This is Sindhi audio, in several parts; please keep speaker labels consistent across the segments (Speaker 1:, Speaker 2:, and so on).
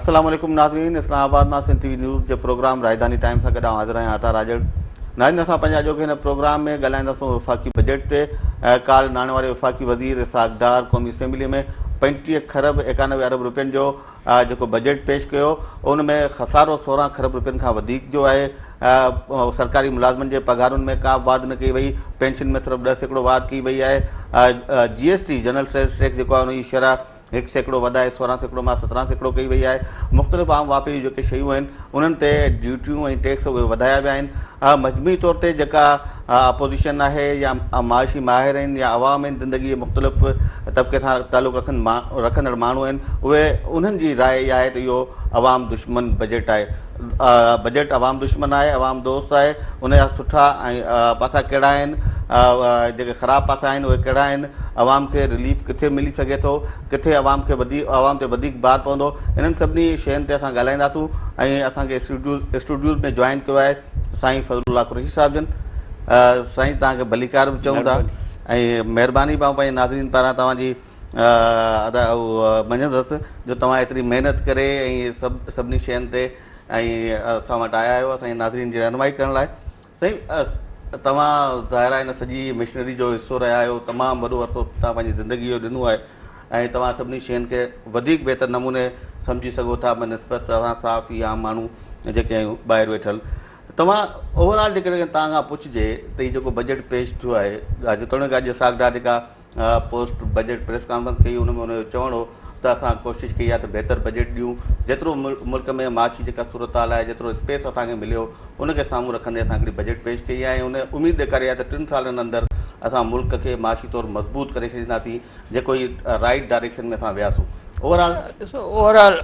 Speaker 1: السلام عليڪم ناظرين اسلام آباد مان سنڌ ٽي وي نيوز جي پروگرام راڄڌاني ٽائيم سان گڏ آئون حاضر آهيان عطا راڄڙ ناظرين اسان پنهنجي اڄوڪي هن پروگرام ۾ ڳالهائينداسون وفاقي بجيٽ تي ڪالهه ناڻي واري وفاقي وزير اسحاق ڊار قومي اسيمبلي ۾ 35 کرب 91 ارب روپين جو جيڪو بجيٽ پيش ڪيو ان ۾ خسارو 16 کرب روپين کان وڌيڪ جو آهي سرڪاري ملازمن جي پگهارن ۾ ڪا به واڌ نه ڪئي وئي پينشن ۾ صرف 10% واڌ ڪئي وئي آهي جي S T general sales tax جيڪو آهي ان جي شرح 1% وڌائي 16% مان 17% ڪئي وئي آهي، مختلف عام واهپي جون جيڪي شيون آهن انهن تي ڊيوٽيون ۽ ٽيڪس اهي وڌايا ويا آهن، مجموعي طور تي جيڪا اپوزيشن آهي يا معاشي ماهر آهن يا عوام آهن زندگي جي مختلف طبقي سان تعلق رکندڙ ماڻهو آهن اهي انهن جي راء اها آهي ته اهو عوام دشمن بجيٽ آهي، بجيٽ عوام دشمن آهي عوام دوست آهي ان جا سٺا ۽ پاسا ڪهڙا آهن جيڪي خراب پاسا آهن اهي ڪهڙا آهن عوام کي رليف ڪٿي ملي سگهي ٿو ڪٿي عوام کي وڌيڪ عوام تي وڌيڪ بار پوندو انهن سڀني شين تي اسان ڳالهائينداسون ۽ اسان کي اسٽوڊيوز ۾ جوائن ڪيو آهي سائين فضل الله قريشي صاحب جن سائين توهان کي ڀليڪار به چئون ٿا ۽ مهرباني به آئون پنهنجي ناظرين پاران توهان جي ادا مڃندس جو توهان ايتري محنت ڪري ۽ سڀ سڀني شين تي ۽ اسان وٽ آيا آهيو اسان جي ناظرين جي رهنمائي ڪرڻ لاء سائين توهان ظاهر آهي هن سڄي مشنري جو حصو رهيا آهيو تمام وڏو عرصو توهان پنهنجي زندگي جو ڏنو آهي ۽ توهان سڀني شين کي وڌيڪ بهتر نموني سمجهي سگهو ٿا بنسبت اسان صحافي عام ماڻهو جيڪي آهيون ٻاهر ويٺل توهان اوور آل جيڪڏهن توهان کان پڇجي ته هي جيڪو بجيٽ پيش ٿيو آهي جيتوڻيڪ اڄ اسحاق ڊار جيڪا پوسٽ بجيٽ پريس ڪانفرنس ڪئي ان ۾ هن جو چوڻ هو ته اسان ڪوشش ڪئي آهي ته بهتر بجيٽ ڏيون جيترو ملڪ ۾ معاشي جيڪا صورتحال آهي جيترو اسپيس اسان کي مليو ان کي سامهون رکندي اسان هڪڙي بجيٽ پيش ڪئي آهي ۽ ان اميد ڏيکاري آهي ته ٽن سالن اندر اسان ملڪ کي معاشي طور مضبوط ڪري ڇڏينداسين جيڪو هي رائيٽ ڊائريڪشن ۾ اسان وياسون اوور آل
Speaker 2: ڏسو اوور آل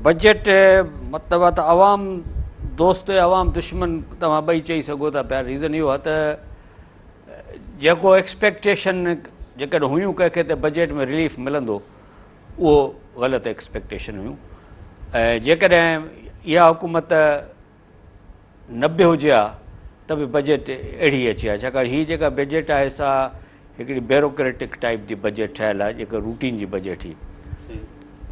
Speaker 2: بجيٽ مطلب آهي ته عوام دوست عوام دشمن توهان ٻئي چئي سگهو ٿا پيا ريزن اهو آهي ته جيڪو ايڪسپيڪٽيشن جيڪڏهن هيون ڪنهن کي ته بجيٽ ۾ رليف ملندو اهو غلط ايڪسپيڪٽيشن هيون ۽ جيڪڏهن اها حڪومت نه به هجي ها ته به بجيٽ اهڙي اچي ها ڇاڪاڻ هي جيڪا بجيٽ آهي سا هڪڙي بيروڪريٽڪ ٽائپ جي بجيٽ ٺهيل آهي جيڪا روٽين جي بجيٽ هئي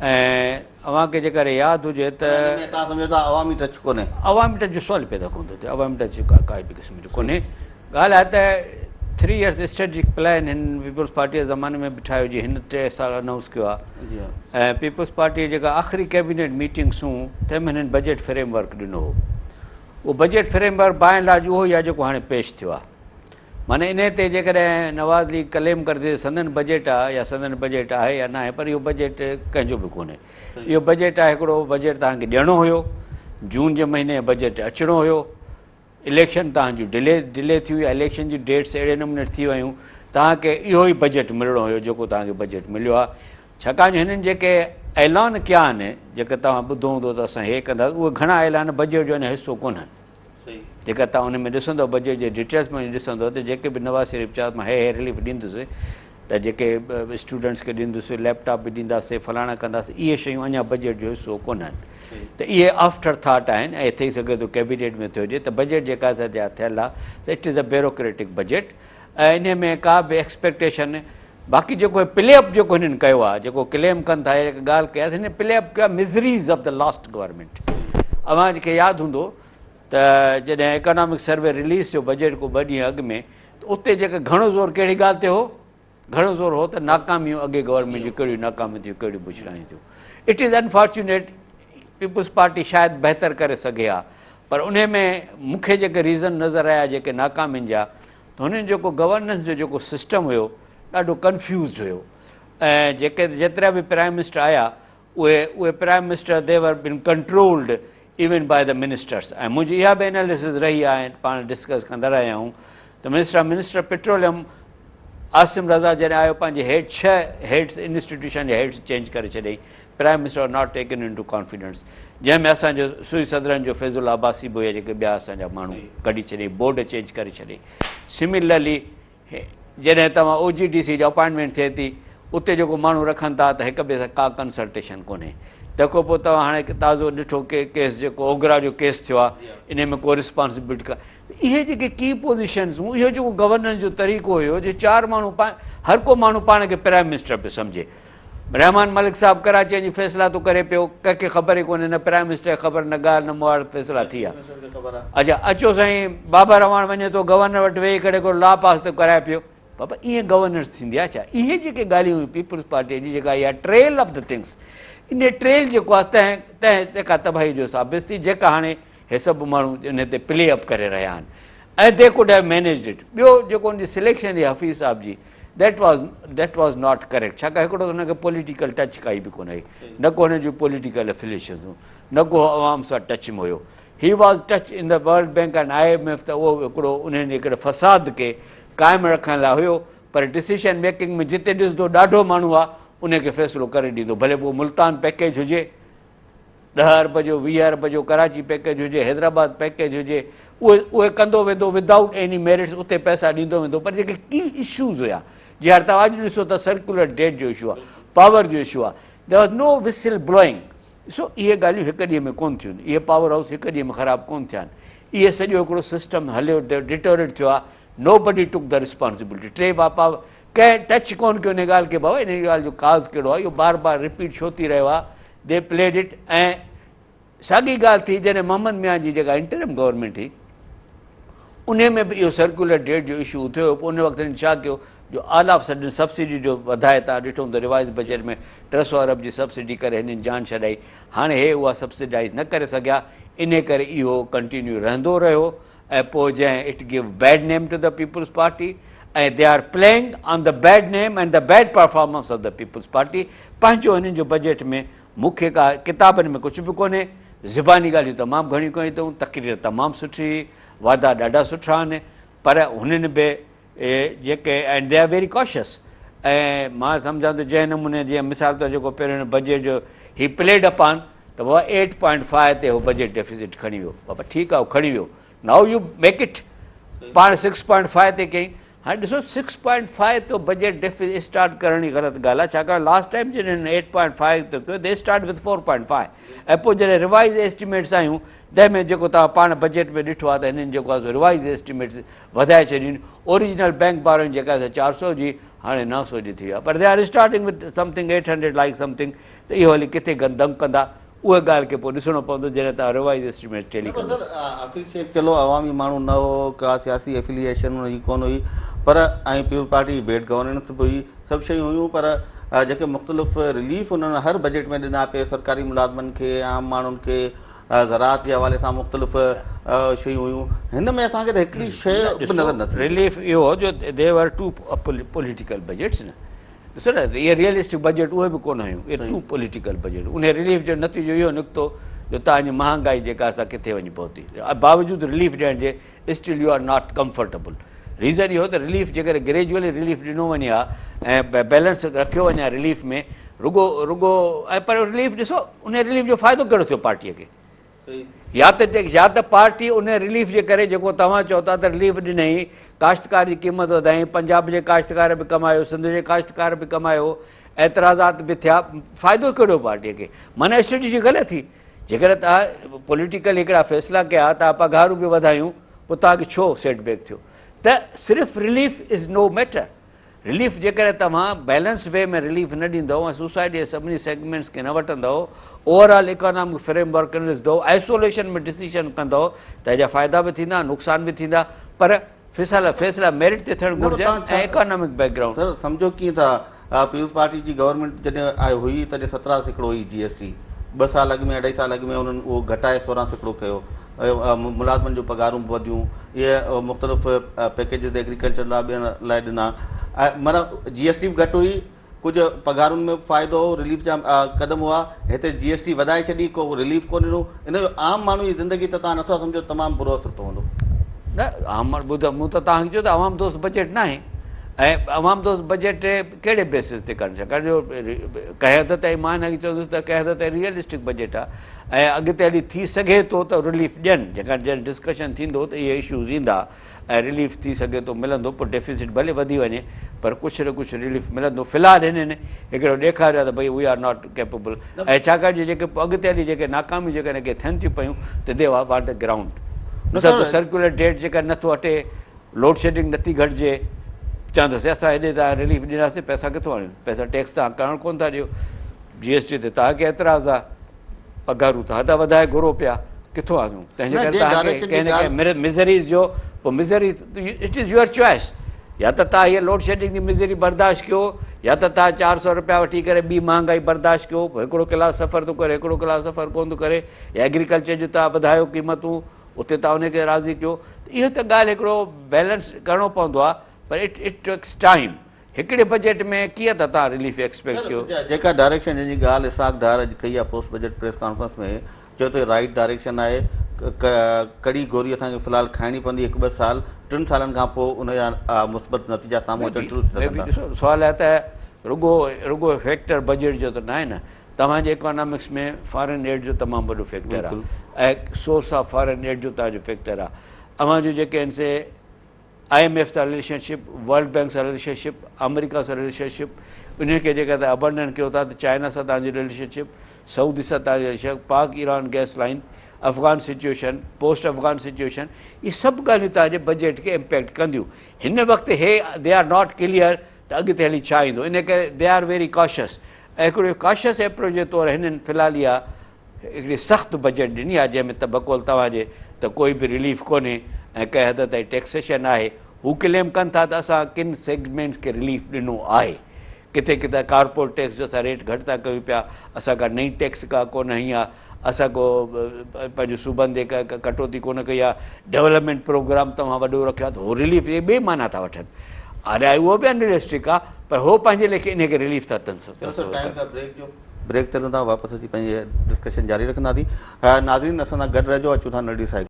Speaker 2: ۽ اوهان کي جيڪڏهن ياد هجي ته
Speaker 1: ان ۾ توهان سمجهو ٿا عوامي ٽچ ڪونهي.
Speaker 2: عوامي ٽچ جو سوال ئي پيدا ڪونه ٿو ٿئي عوامي ٽچ ڪائي به قسم جو ڪونهي ڳالهه آهي ته ٿري ايئرس اسٽريٽجڪ پلان هن پيپلز پارٽي جي زماني ۾ به ٺاهيو جي هن 3 سال انائونس ڪيو آهي ۽ پيپلز پارٽي جي جيڪا آخري ڪيبينيٽ ميٽنگس هيون تنهن ۾ هنن بجيٽ فريم ورڪ ڏنو هو اهو budget framework by and large اهو ئي آهي جيڪو هاڻي پيش ٿيو آهي معنيٰ انهي تي جيڪڏهن نواز ليگ ڪليم ڪري ٿي ته سندن بجيٽ آهي يا سندن بجيٽ آهي يا ناهي پر اهو بجيٽ ڪنهن جو به ڪونهي اهو بجيٽ آهي هڪڙو بجيٽ توهان کي ڏيڻو هيو جون جي مهيني بجيٽ اچڻو هيو اليڪشن توهان جون ڊلي ڊلي ٿيون يا اليڪشن جون ڊيٽس اهڙي نموني ٿي ويون توهان کي اهو ئي بجيٽ ملڻو هيو جيڪو توهان کي بجيٽ مليو آهي ڇاڪاڻ جو هنن جيڪي اعلان ڪيا آهن جيڪي توهان ٻڌو هوندو ته اسان هي ڪنداسين اهي گهڻا اعلان بجيٽ جو اڃا حصو ڪونهن جيڪا توهان ان ۾ ڏسندو بجيٽ جي ڊيٽيلس ۾ ڏسندو ته جيڪي به نواز شريف چيو مان هي هي رليف ڏيندس ته جيڪي اسٽوڊنٽس کي ڏيندس ليپ ٽاپ به ڏينداسين فلاڻا ڪنداسين اهي شيون اڃا بجيٽ جو حصو ڪونهن ته اهي آفٽر ٿاٽ آهن ۽ ٿي سگهي ٿو ڪيبينيٽ ۾ ٿيو هجي ته بجيٽ جيڪا سا ٿيل آهي it is a bureaucratic budget ۽ انهي ۾ ڪا به ايڪسپيڪٽيشن باقي جيڪو هي پلي اپ جيڪو هنن ڪيو آهي جيڪو ڪليم ڪن ٿا يا جيڪا ڳالهه ڪئي آهي هنن پلي اپ ڪيو آهي miseries of the last government اوهان کي ياد هوندو ته جڏهن اڪانامڪ سروي رليز ٿيو بجيٽ کو ٻه ڏينهن اڳ ۾ ته اتي جيڪا گهڻو زور ڪهڙي ڳالهه تي هو گهڻو زور هو ته ناڪاميون اڳي گورنمينٽ جون ڪهڙيون ناڪاميون ٿيون ڪهڙيون بڇڙايون ٿيون it is unfortunate peoples party شايد بهتر ڪري سگهي ها پر انهي ۾ مون کي جيڪي ريزن نظر آيا جيڪي ناڪامين جا ته هنن جيڪو گورننس جو جيڪو سسٽم هيو ڏاڍو ڪنفيوزڊ هيو ۽ جيڪي جيترا به پرائم منسٽر آيا اهي اهي prime minister they were been controlled even by the ministers ۽ منهنجي اها به اناليسز رهي آهي ۽ پاڻ ڊسڪس ڪندا رهيا آهيون ته منسٽر منسٽر پيٽروليم عاصم رضا جڏهن آيو پنهنجي هيڊ 6 هيڊس انسٽيٽيوشن جا هيڊس چينج ڪري ڇڏيائين prime minister are not taken into confidence جنهن ۾ اسان جو سوئي سدرن جو فيض الله عباسي به هيا جيڪي ٻيا اسان جا ماڻهو ڪڍي ڇڏيائين بورڊ چينج ڪري ڇڏيائين سملرلي جڏهن توهان او جي ڊي سي جي اپائنٽمينٽ ٿئي ٿي اتي جيڪو ماڻهو رکن ٿا ته هڪ ٻئي سان ڪا ڪنسلٽيشن ڪونهي تنهن کان پوء توهان هاڻي تازو ڏٺو ڪيس جيڪو اوگرا جو ڪيس ٿيو آهي انهي ۾ ڪو رسپانسبلٽي ڪا اهي جيڪي ڪي پوزيشنز هيون اهو جيڪو گورننس جو طريقو هيو جو چار ماڻهو هر ڪو ماڻهو پاڻ کي پرائم منسٽر پيو سمجهي. رحمان ملڪ صاحب ڪراچي وڃي فيصلا ٿو ڪري پيو، ڪنهن کي خبر ئي ڪونهي، نه پرائم منسٽر کي خبر، نه ڳالهه نه مهاڙ، فيصلا ٿي ويا. اڇا اچو سائين بابر اعواڻ وڃي ٿو گورنر وٽ ويهي ڪري هڪڙو لا پاس ٿو ڪرائي پيو. بابا ائين گورننس ٿيندي آهي ڇا؟ اهي جيڪي ڳالهيون هيون پيپلز پارٽي جي جيڪا اها ٽريل آف the things انهي ٽريل جيڪو آهي تنهن تنهن جيڪا تباهي جو ثابت ٿي جيڪا هاڻي هي سڀ ماڻهو انهي تي پلي اپ ڪري رهيا آهن ۽ the could have managed it. ٻيو جيڪو ان جي سليڪشن هئي حفيظ صاحب جي that was that was not correct ڇاڪاڻ هڪڙو ته هن کي پوليٽيڪل ٽچ ڪائي به ڪونه هئي نه ڪو هن جون پوليٽيڪل افليشنز هيون نه ڪو عوام سان touch ۾ have he was touch in the world bank and I M F ته اهو هڪڙو انهن جي هڪڙي فساد کي قائم رکڻ لاء هيو پر ڊسيشن ميڪنگ ۾ جتي ڏسندو ڏاڍو ماڻهو آ ان کي فيصلو ڪري ڏيندو ڀلي پوء ملتان پيڪيج هجي ڏهه ارب جو 20 ارب جو ڪراچي پيڪيج هجي حيدرآباد پيڪيج هجي اهي اهي ڪندو ويندو ودائوٽ ايني ميرٽس اتي پئسا ڏيندو ويندو پر جيڪي ڪي اشوز هيا جي هاڻي توهان اڄ ڏسو ته سرڪولر ڊيٽ جو اشو آ پاور جو اشو آ there was no whistle blowing ڏسو اهي ڳالهيون هڪ ڏينهن ۾ ڪون ٿيون اهي پاور هائوس هڪ ڏينهن ۾ خراب ڪون ٿيا آهن اهي سڄو هڪڙو سسٽم هليو ڊيٽوريٽ ٿيو آ نو بڊي ٽڪ the responsibility ٽي واپا ڪنهن ٽچ ڪون ڪيو ان ڳالهه کي بابا ان ڳالهه جو ڪاز ڪهڙو آ اهو بار بار رپيٽ ڇو ٿي رهيو آ the played it ۽ ساڳي ڳالهه ٿي جڏهن محمد ميان جي جيڪا انٽرم گورنمينٽ هئي انهي ۾ به اهو سرڪولر ڊيٽ جو اشو اٿيو هيو پوء ان وقت هنن ڇا ڪيو جو آل آف سڊن سبسڊي جو وڌائي تان ڏٺو هوندو ريوائز بجيٽ ۾ 300 ارب جي سبسڊي ڪري هنن جان ڇڏائي هاڻي هي اها سبسڊائز نه ڪري سگهيا انهي ڪري اهو ڪنٽينيو رهندو رهيو ۽ پوء جنهن it give bad name to the peoples party ۽ they are playing on the bad name and the bad performance of the peoples party پنهنجو هنن جو بجيٽ ۾ مون کي ڪا ڪتابن ۾ ڪجهه به ڪونهي زباني ڳالهيون تمام گهڻيون ڪيون اٿئون تقرير تمام سٺي هئي وعدا ڏاڍا سٺا آهن پر هنن به جيڪي and they are very cautious ۽ مان سمجهان ٿو جنهن نموني جيئن مثال طور جيڪو پهريون بجيٽ جو هي پليڊ اپان ته بابا ايٽ پوائنٽ فائيو تي هو بجيٽ ڊيفيسٽ کڻي ويو بابا ٺيڪ آهي هو کڻي ويو نائو you make it پاڻ سڪس پوائنٽ فائيو تي ڪيائين هاڻي ڏسو سڪس پوائنٽ فائيو تو بجيٽ ڊيفيسٽ اسٽارٽ ڪرڻ ئي غلط ڳالهه آهي ڇاڪاڻ لاسٽ ٽائيم جڏهن هن ايٽ پوائنٽ فائيو تي ڪيو the start with four point five ۽ پوء جڏهن ريوائز ايسٽيميٽس آيون تنهن ۾ جيڪو توهان پاڻ بجيٽ ۾ ڏٺو آهي ته هنن جيڪو آهي سو ريوائز ايسٽيميٽس وڌائي ڇڏيون اوريجنل بينڪ بارونگ جيڪا آهي سا 400 جي هاڻي 900 جي ٿي وئي آهي پر they are starting with something 800 like something ته اهو هلي ڪٿي دنگ ڪندا اها ڳالهه کي پوء ڏسڻو پوندو جڏهن توهان ريوائز ايسٽيميٽ ٽيلي
Speaker 1: نه پر
Speaker 2: ڪندو.
Speaker 1: سر حفيظ شيخ چلو عوامي ماڻهو نه هو ڪا سياسي افيليئيشن ان جي ڪونه هئي پر ۽ پيپلز پارٽي جي بيڊ گورننس به هئي سڀ شيون هيون پر جيڪي مختلف رليف انهن هر بجيٽ ۾ ڏنا پئي سرڪاري ملازمن کي عام ماڻهن کي زراعت جي حوالي سان مختلف شيون هيون هن ۾ اسان کي ته هڪڙي شيء به نظر نه ٿي اچي.
Speaker 2: رليف اهو هو جو the were two political budgets نه ڏسو نه اهي ريئلسٽڪ بجيٽ اهي به ڪونه هيون اهي ٽو پوليٽيڪل بجيٽ انهي رليف جو نتيجو اهو نڪتو جو توهان جي مهانگائي جيڪا سا ڪٿي وڃي پهتي باوجود رليف ڏيڻ جي still you are not comfortable reason اهو ته رليف جيڪڏهن گريجوئلي رليف ڏنو وڃي ها ۽ بيلنس رکيو وڃي ها رليف ۾ رڳو رڳو ۽ پر رليف ڏسو ان رليف جو فائدو ڪهڙو ٿيو پارٽيء کي يا ته يا ته پارٽي ان رليف جي ڪري جيڪو توهان چئو ٿا ته رليف ڏنائين ڪاشتڪار جي قيمت وڌائين پنجاب جي ڪاشتڪار به ڪمايو سنڌ جي ڪاشتڪار به ڪمايو اعتراضات به ٿيا فائدو ڪهڙو پارٽيء کي معنيٰ اسٽريٽجي غلط ٿي جيڪڏهن توهان پوليٽيڪل هڪڙا فيصلا ڪيا توهان پگهارون به وڌايون پوء توهان کي ڇو سيٽ بيڪ ٿيو ته صرف relief is no matter relief جيڪڏهن توهان بيلنس وي ۾ رليف نه ڏيندؤ ۽ سوسائٽي جي سڀني سيگمينٽس کي نه وٺندؤ over all economic framework نه ڏسندؤ آئسوليشن ۾ ڊسيشن ڪندؤ ته ان جا فائدا به ٿيندا نقصان به ٿيندا پر فيصلا فيصلا ميرٽ تي ٿيڻ گهرجن ۽ اڪانامڪ بيڪ گرائونڊ.
Speaker 1: سر سمجهو ڪيئن ٿا پيپلز پارٽي جي گورنمينٽ جڏهن آئي هئي تڏهن 17% هئي جي ايس ٽي ٻه سال اڳ ۾ اڍائي سال اڳ ۾ انهن اهو گهٽائي 16% ڪيو ملازمن جون پگهارون به وڌيون اهي مختلف پيڪيجز ايگريڪلچر لاء ٻين لاء ڏنا معنيٰ جي ايس ٽي به گهٽ هئي ڪجهه پگهارن ۾ به فائدو هو رليف جا قدم هئا هتي جي ايس ٽي وڌائي ڇڏي ڪو رليف ڪونه ڏنو ان جو عام ماڻهو جي زندگي تي توهان نٿا سمجهو تمام برو اثر پوندو.
Speaker 2: نه عام ماڻهو ٻڌ مون ته توهان کي چيو ته عوام دوست بجيٽ ناهي ۽ عوام دوست بجيٽ ڪهڙي بيسس تي ڪرڻ ڇاڪاڻ جو ڪنهن حد تائين مان هن کي چوندس ته ڪنهن حد تائين ريئلسٽڪ بجيٽ آهي ۽ اڳتي هلي ٿي سگهي ٿو ته رليف ڏين جيڪا جڏهن ڊسڪشن ٿيندو ته اهي اشوز ايندا ۽ رليف ٿي سگهي ٿو ملندو پوء ڊيفيسٽ ڀلي وڌي وڃي پر ڪجهه نه ڪجهه رليف ملندو في الحال هنن هڪڙو ڏيکاريو آهي ته ڀئي وي آر not capable ۽ ڇاڪاڻ جو جيڪي اڳتي هلي جيڪي ناڪاميون جيڪڏهن ڪي ٿين ٿيون پيون ته the want a ground مثال طور سرڪيولر ڊيٽ جيڪا نٿو هٽي لوڊ شيڊنگ نٿي گهٽجي چوندس اسان هيڏي توهان رليف ڏينداسين پئسا ڪٿو آڻيون پئسا ٽيڪس توهان ڪرڻ ڪونه ٿا ڏيو جي ايس ٽي تي توهان کي اعتراض آهي پگهارون ته حد وڌائي گهرو پيا ڪٿو آڻيون تنهن جي ڪري توهان کي ڪنهن نه ڪنهن مزريز جو پوء miseries it is your choice يا ته توهان هيء لوڊ شيڊنگ جي مزري برداشت ڪيو يا ته توهان 400 روپيا وٺي ڪري ٻي مهانگائي برداشت ڪيو هڪڙو ڪلاس سفر ٿو ڪري هڪڙو ڪلاس سفر ڪونه ٿو ڪري يا ايگريڪلچر جو توهان وڌايو قيمتون اتي توهان ان کي راضي ڪيو ته اهو ته ڳالهه هڪڙو بيلنس ڪرڻو پوندو آهي پر it it takes time هڪڙي بجيٽ ۾ ڪيئن ٿا توهان رليف ايڪسپيڪٽ ڪيو.
Speaker 1: جيڪا ڊائريڪشن جنهن جي ڳالهه اسحاق ڊار اڄ ڪئي آهي پوسٽ بجيٽ پريس ڪانفرنس ۾ چيو ته رائيٽ ڊائريڪشن آهي ڪڙي گوري اسان کي في الحال کائڻي پوندي هڪ ٻه سال ٽن سالن کان پوء ان جا مثبت نتيجا سامهون اچڻ شروع ٿي سگهن ٿا.
Speaker 2: ڏسو سوال آهي ته رڳو رڳو فيڪٽر بجيٽ جو ته ناهي نه توهان جي اڪانامڪس ۾ فارن ايڊ جو تمام وڏو فيڪٽر آهي ۽ سورس آف فارن ايڊ جو توهان جو فيڪٽر آهي اوهان جو جيڪي آهن سي I M F سان رليشن شپ ورلڊ بينڪ سان رليشن شپ آمريڪا سان رليشن شپ انهن کي جيڪا توهان ابنڊن ڪيو ٿا ته چائنا سان توهان جي رليشن شپ سعودي سان توهان جي relation Pak Iran gas line Afghan situation post Afghan situation اهي سڀ ڳالهيون توهان جي بجيٽ کي امپيڪٽ ڪنديون هن وقت هي they are not clear ته اڳتي هلي ڇا ايندو ان ڪري they are very cautious ۽ هڪڙو ڪاشس اپروچ جي طور هنن في الحال اها هڪڙي سخت بجيٽ ڏني آهي جنهن ۾ ته بقول توهان جي ته ڪوئي به رليف ڪونهي ۽ ڪنهن حد تائين ٽيڪسيشن آهي هو ڪليم ڪن ٿا ته اسان ڪن سيگمينٽس کي رليف ڏنو آهي ڪٿي ڪٿي ڪارپوريٽ ٽيڪس جو اسان ريٽ گهٽ ٿا ڪيون پيا اسان ڪا نئين ٽيڪس ڪا ڪونه هنئي آهي اسان ڪو پنهنجو صوبن تي ڪٽوتي ڪونه ڪئي آهي ڊولپمينٽ پروگرام توهان وڏو رکيو آهي ته هو رليف جي ٻي معنيٰ ٿا وٺن آري اهو به انريلسٽڪ آهي پر هو پنهنجي ليکي انهي کي رليف ٿا تصور ڪن.
Speaker 1: بريڪ تي هلون ٿا واپس اچي پنهنجي ڊسڪشن جاري رکنداسين ناظرين اسان سان گڏ رهجو اچون ٿا ننڍي سائي.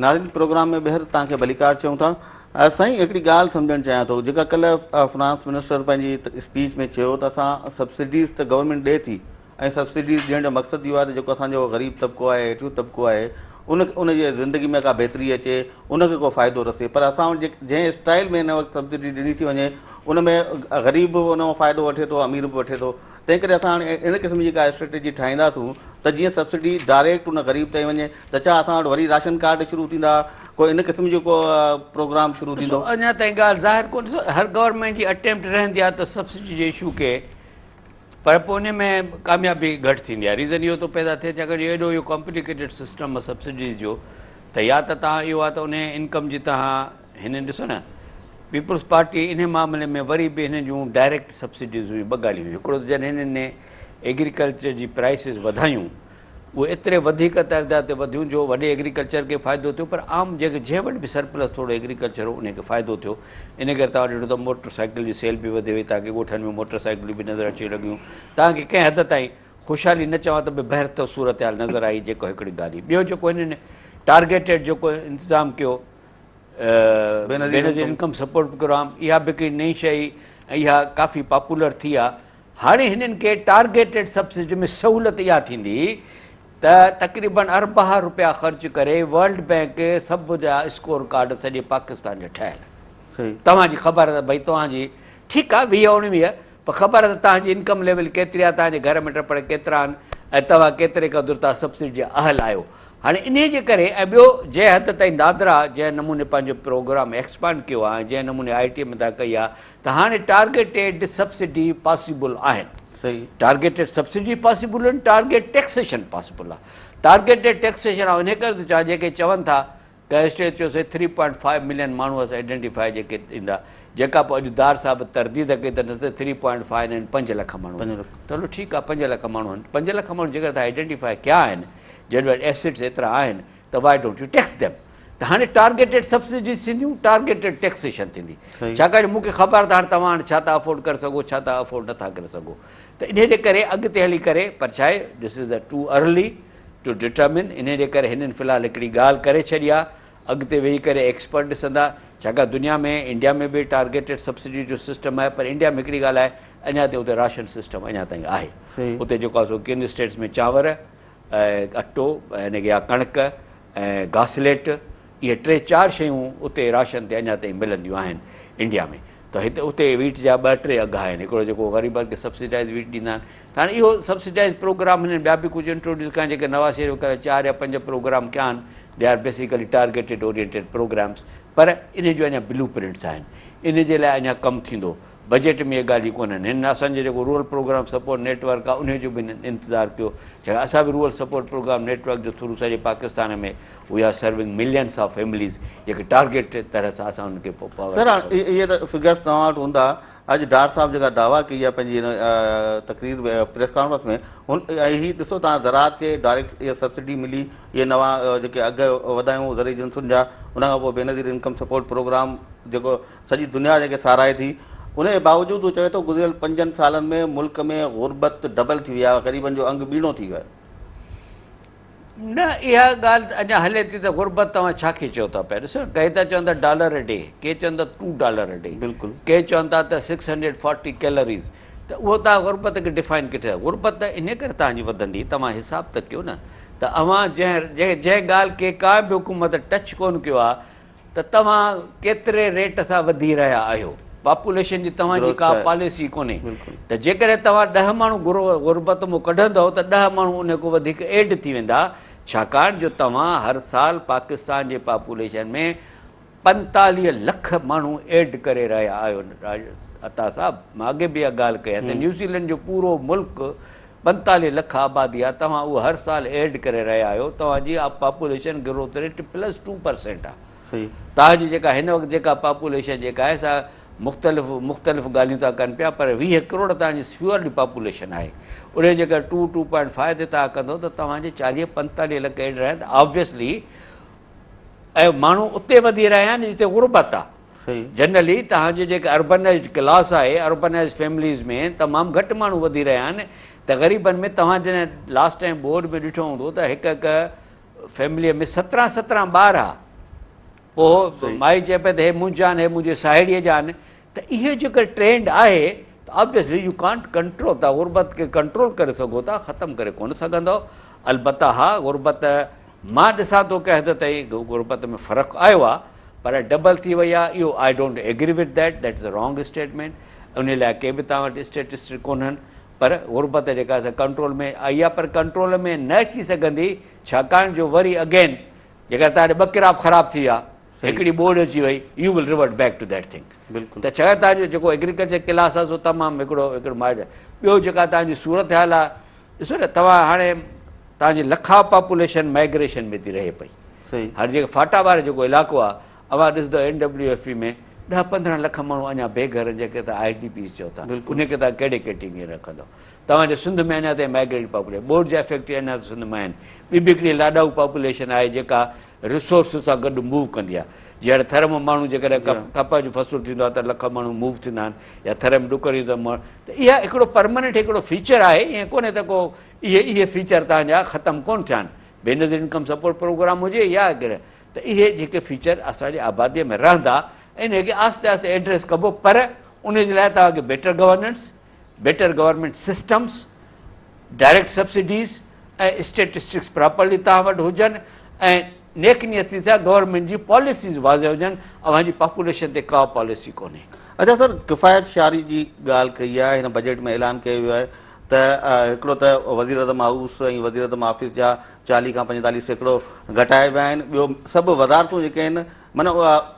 Speaker 1: ناظرين پروگرام ۾ ٻيهر توهان کي ڀليڪار چئون ٿا. سائين هڪڙي ڳالهه سمجهڻ چاهيان ٿو جيڪا ڪلهه فنانس منسٽر پنهنجي اسپيچ ۾ چيو ته اسان سبسڊيز ته گورنمينٽ ڏئي ٿي ۽ سبسڊيز ڏيڻ جو مقصد اهو آهي ته جيڪو اسان جو غريب طبقو آهي هيٺيون طبقو آهي ان ان جي زندگي ۾ ڪا بهتري اچي ان کي ڪو فائدو رسي پر اسان وٽ جنهن اسٽائل ۾ هن وقت سبسڊي ڏني ٿي وڃي ان ۾ غريب به ان مان فائدو وٺي ٿو امير به وٺي ٿو تنهن ڪري اسان هاڻي ان قسم جي ڪا اسٽريٽجي ٺاهينداسون ته جيئن سبسڊي ڊائريڪٽ ان غريب تائين وڃي ته ڇا اسان وٽ وري راشن ڪارڊ شروع ٿيندا ڪو ان قسم جو ڪو پروگرام شروع
Speaker 2: ڏسو
Speaker 1: ٿيندو.
Speaker 2: اڃا تائين ڳالهه ظاهر ڪونهي ڏسو هر گورنمينٽ جي اٽيمپٽ رهندي آهي ته سبسڊي جي اشو کي پر پوء ان ۾ ڪاميابي گهٽ ٿيندي آهي ريزن اهو ٿو پيدا ٿئي ڇاڪاڻ جو ايڏو اهو ڪامپليڪيٽيڊ سسٽم آهي سبسڊيز جو ته يا ته توهان اهو آهي ته ان انڪم جي توهان هنن ڏسو نه پيپلز پارٽي انهي معاملي ۾ وري به هنن جون ڊائريڪٽ سبسڊيز هيون ٻه ڳالهيون هيون هڪڙو ته جڏهن هنن ايگريڪلچر جي پرائسز وڌايون اهي ايتري وڌيڪ تعداد تي وڌيون جو وڏي ايگريڪلچر کي فائدو ٿيو پر عام جيڪي جنهن وٽ به سرپلس ٿورو ايگريڪلچر هو انهي کي فائدو ٿيو ان ڪري توهان ڏٺو ته موٽر سائيڪل جي سيل به وڌي وئي توهان کي ڳوٺن ۾ موٽر سائيڪلون به نظر اچڻ لڳيون توهان کي ڪنهن حد تائين خوشحالي نه چوان ته به بهتر صورتحال نظر آئي جيڪو هڪڙي ڳالهه هئي ٻيو جيڪو هنن ٽارگيٽيڊ جيڪو انتظام ڪيو بينظير انڪم سپورٽ پروگرام اها به هڪڙي نئين شيء هئي ۽ اها ڪافي پاپولر ٿي آهي هاڻي هنن کي ٽارگيٽيڊ سبسڊي ۾ سهولت اها ٿيندي ته تقريبن اربها روپيا خرچ ڪري ورلڊ بينڪ سڀ جا اسڪور ڪارڊ سڄي پاڪستان جا ٺهيل آهن توهان جي خبر ته ڀئي توهان جي ٺيڪ آهي 20 19 پر خبر ته توهان جي انڪم ليول ڪيتري آهي، توهان جي گهر ۾ ٽپڙ ڪيترا آهن ۽ توهان ڪيتري قدر توهان سبسڊي جي اهل آهيو. هاڻي انهي جي ڪري ۽ ٻيو جنهن حد تائين نادرا جنهن نموني پنهنجو پروگرام ايڪسپانڊ ڪيو آهي ۽ جنهن نموني آء ٽي ۾ توهان ڪئي آهي ته هاڻي ٽارگيٽيڊ سبسڊي پاسيبل آهن. ٽارگيٽيڊ سبسڊي پاسيبل آهن، ٽارگيٽ ٽيڪسيشن پاسيبل آهي. ٽارگيٽيڊ ٽيڪسيشن آئون انهي ڪري ٿو چوان جيڪي چون ٿا ڪنهن اسٽيج چيو سائين ٿري پوائنٽ فائيو ملين ماڻهو اسان آئيڊينٽيفائي جيڪي ايندا جيڪا پوء اڄ دار صاحب ترديد ڪئي ته نه ٿري پوائنٽ فائيو نه آهن 5 لک ماڻهو آهن ته هلو ٺيڪ آهي 5 لک ماڻهو آهن 5 لک ماڻهو جيڪر توهان آئيڊينٽيفائي ڪيا آهن جن وٽ ايسيٽس ايترا آهن ته why don't you tax them ته هاڻي ٽارگيٽيڊ سبسڊيز ٿينديون ٽارگيٽيڊ ٽيڪسيشن ٿيندي ڇاڪاڻ جو مون کي خبر آهي ته هاڻي توهان هاڻي ڇا ٿا افورڊ ڪري سگهو ڇا ٿا افورڊ نٿا ڪري سگهو ته انهي جي ڪري اڳتي هلي ڪري پر ڇا آهي this is too early to determine انهي جي ڪري هنن في الحال هڪڙي ڳالهه ڪري ڇڏي آهي اڳتي ويهي ڪري ايڪسپرٽ ڏسندا ڇاڪاڻ دنيا ۾ انڊيا ۾ به ٽارگيٽيڊ سبسڊي جو سسٽم آهي پر انڊيا ۾ هڪڙي ڳالهه آهي اڃا تائين اتي راشن سسٽم اڃا تائين آهي اتي جيڪو آهي سو ڪن اسٽيٽس ۾ چانور ۽ اٽو يعني يا ڪڻڪ ۽ گاسليٽ اهي ٽي چار شيون اتي راشن تي اڃا تائين ملنديون آهن انڊيا ۾ ته هتي اتي ويٽ جا ٻه ٽي اگهه آهن هڪڙو جيڪو غريبن کي سبسڊائز ويٽ ڏيندا آهن ته هاڻي اهو سبسڊائز پروگرام هنن ٻيا به ڪجهه انٽروڊيوس ڪيا آهن جيڪي نواز شريف ڪري چار يا پنج پروگرام ڪيا آهن They are basically targeted oriented programmes پر انهي جو اڃا بلو پرنٽس آهن انهي جي لاء اڃا ڪم ٿيندو بجيٽ ۾ اهي ڳالهيون ڪونهن هن اسان جو جيڪو rural programme support net work آهي انهي جو به هنن انتظار ڪيو ڇاڪاڻ اسان به rural support programme net work جو ٿرو سڄي Pakistan ۾ we are serving millions of families جيڪي ٽارگيٽ طرح سان اسان انهن کي پاور
Speaker 1: سر اهي ته فگرس توهان وٽ هوندا اڄ ڊار صاحب جيڪا دعويٰ ڪئي آهي پنهنجي هن تقرير ۾ پريس ڪانفرنس ۾ هن هي ڏسو توهان زراعت کي ڊائريڪٽ اها سبسڊي ملي اهي نوان جيڪي اگهه وڌايون زرعي جنسن جا ان کان پوء بينظير انڪم سپورٽ پروگرام جيڪو سڄي دنيا جنهن کي ساراهي ٿي ان جي باوجود هو چوي ٿو گذريل پنجن سالن ۾ ملڪ ۾ غربت ڊبل ٿي وئي آهي غريبن جو انگ ٻيڻو ٿي ويو آهي.
Speaker 2: نه اها ڳالهه ته اڃا هلي ٿي ته غربت توهان ڇا کي چئو ٿا پيا ڏسو نه ڪي ٿا چون ته ڊالر ا ڊي ڪي چون ٿا ٽو ڊالر ا ڊي
Speaker 1: بلڪل
Speaker 2: ڪي چون ٿا ته 640 ڪيلريز ته اهو توهان غربت کي ڊفائن ڪٿي ٿا غربت ته انهي ڪري توهان جي وڌندي توهان حساب ته ڪيو نه ته اوهان جنهن جنهن ڳالهه کي ڪا به حڪومت ٽچ ڪونه ڪيو آهي ته توهان ڪيتري ريٽ سان وڌي رهيا آهيو، پاپوليشن جي توهان جي ڪا پاليسي ڪونهي ته جيڪڏهن توهان ڏهه ماڻهو غربت مون ڪڍندؤ ته ڏهه ماڻهو ان کان وڌيڪ ايڊ ٿي ويندا ڇاڪاڻ جو توهان هر سال پاڪستان جي پاپوليشن ۾ 45 لک ماڻهو ايڊ ڪري رهيا آهيو عطا صاحب مان اڳي به اها ڳالهه ڪئي آهي ته نيوزيلينڊ جو پورو ملڪ 45 لک آبادي آهي توهان اهو هر سال ايڊ ڪري رهيا آهيو توهان جي پاپوليشن گروٿ ريٽ پلس 2% آهي توهان جي جيڪا هن وقت جيڪا پاپوليشن جيڪا آهي سا مختلف مختلف ڳالهيون ٿا ڪن پيا پر 20 ڪروڙ توهان جي شيورلي پاپوليشن آهي ان جي جيڪا 2 2.5 تي توهان ڪندو ته توهان جي 40 45 لک ايڊ رهيا ته آبويسلي ۽ ماڻهو اتي وڌي رهيا آهن جتي غربت آهي جنرلي توهان جي جيڪا اربنائيزڊ ڪلاس آهي اربنائيزڊ فيمليز ۾ تمام گهٽ ماڻهو وڌي رهيا آهن ته غريبن ۾ توهان جڏهن لاسٽ ٽائيم بورڊ ۾ ڏٺو هوندو ته هڪ هڪ فيمليء ۾ سترهن سترهن ٻار ها پوء مائي چئي پئي ته هي منهنجا آهن هي منهنجي ساهيڙيء جا آهن ته اهو جيڪر ٽرينڊ آهي ته آبويسلي يو ڪانٽ ڪنٽرول توهان غربت کي ڪنٽرول ڪري سگهو ٿا ختم ڪري ڪونه سگهندؤ البته ها غربت مان ڏسان ٿو ڪنهن حد تائين غربت ۾ فرق آيو آهي پر ڊبل ٿي وئي آهي اهو I don't agree with that that is a wrong statement انهي لاء ڪي به توهان وٽ اسٽيٽسٽڪ ڪونهن پر غربت جيڪا سا ڪنٽرول ۾ آئي آهي پر ڪنٽرول ۾ نه اچي سگهندي ڇاڪاڻ جو وري اگين جيڪا توهان ٻه ڪراپ خراب ٿي ويا هڪڙي ٻوڏ اچي وئي you will revert back to that thing ته ڇاڪاڻ توهان جو جيڪو ايگريڪلچر ڪلاس آهي سو تمام هڪڙو هڪڙو مائٽ ٻيو جيڪا توهان جي صورتحال آهي ڏسو نه توهان هاڻي توهان جي لکا پاپوليشن مائگريشن ۾ ٿي رهي پئي هاڻي جيڪي فاٽا وارو جيڪو علائقو آهي اوهان ڏسندو اين ڊبليو ايف پي ۾ ڏهه 15 لک ماڻهو اڃا بي گهر آهن جيڪي توهان I D Ps چئو ٿا انهي کي توهان ڪهڙي ڪيٽيگري ۾ رکندو توهان جي سنڌ ۾ اڃا تائين مائگريٽ پاپوليشن ٻوڏ جا افيڪٽ اڃا سنڌ ۾ آهن ٻي به هڪڙي لاڏائو پاپوليشن آهي جيڪا ريسورس سان گڏ موو ڪندي آهي جي هاڻي ٿر مان ماڻهو جيڪڏهن ڪپهه جو فصل ٿيندو آهي ته لک ماڻهو موو ٿيندا آهن يا ٿر ۾ ڏڪر ايندو آهي ته اها هڪڙو پرماننٽ هڪڙو فيچر آهي ائين ڪونهي ته ڪو اهي اهي فيچر توهان جا ختم ڪونه ٿيا آهن بينظير انڪم سپورٽ پروگرام هجي يا ته اهي جيڪي فيچر اسان جي آبادي ۾ رهندا انهي کي آهستي آهستي ايڊريس ڪبو پر ان جي لاء توهان کي better governance better government systems direct subsidies ۽ statistics properly توهان وٽ هجن ۽ نيڪ نيتي سان گورنمينٽ جي پاليسيز واضح هجن اوهان جي پاپوليشن تي ڪا پاليسي ڪونهي.
Speaker 1: اچا سر ڪفايت شعاري جي ڳالهه ڪئي آهي هن بجيٽ ۾ اعلان ڪيو ويو آهي ته هڪڙو ته وزيراعظم هائوس ۽ وزيراعظم آفيس جا 40 کان 45% گهٽايا ويا آهن ٻيو سڀ وزارتون جيڪي آهن معنيٰ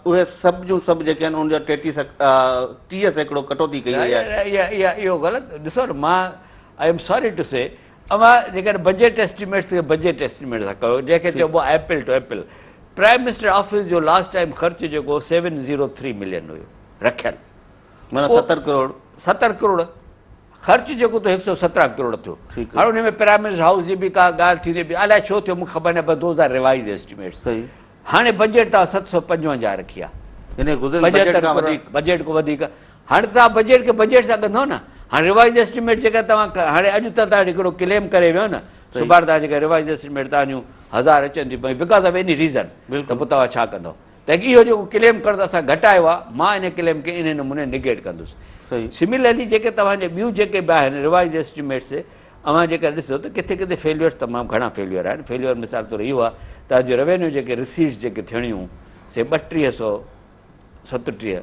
Speaker 1: اهي سڀ جون سڀ جيڪي آهن ان جا 33% ڪٽوتي ڪئي وئي آهي.
Speaker 2: اها اهو غلط ڏسو نه مان I am sorry two سي اوهان جيڪڏهن بجيٽ ايسٽيميٽس کي بجيٽ ايسٽيميٽ سان ڪيو جنهن کي چئبو آهي apple to apple prime minister office جو لاسٽ ٽائيم خرچ جيڪو 703 ملين هيو رکيل
Speaker 1: معنيٰ 70 ڪروڙ
Speaker 2: 70 ڪروڙ خرچ جيڪو ٿيو 117 ڪروڙ ٿيو هاڻي ان ۾ پرائم منسٽر هائوس جي به ڪا ڳالهه ٿيندي به الائي ڇو ٿيو مونکي خبر نه پر those are revise estimates هاڻي بجيٽ توهان 755 رکي آهي
Speaker 1: يعني گذريل بجيٽ کان وڌيڪ
Speaker 2: بجيٽ کان وڌيڪ هاڻي توهان بجيٽ کي بجيٽ سان ڳنڌو نه هاڻي ريوائز ايسٽيميٽ جيڪا توهان هاڻي اڄ ته توهان هڪڙو ڪليم ڪري ويو نه سڀاڻي توهان جيڪا ريوائز ايسٽيميٽ توهان جون هزار اچن ٿيون پيون because of any reason ته پوء توهان ڇا ڪندو ته اهو جيڪو ڪليم ڪرڻ ته اسان گهٽايو آهي مان ان ڪليم کي ان نموني نگيٽ ڪندس سميلرلي جيڪي توهان جي ٻيون جيڪي به آهن ريوائز ايسٽيميٽس اوهان جيڪر ڏسو ته ڪٿي ڪٿي فيليورس تمام گهڻا فيليور آهن فيليور مثال طور اهو آهي توهان جو روينيو جيڪي رسيٽس جيڪي ٿيڻيون سي 3237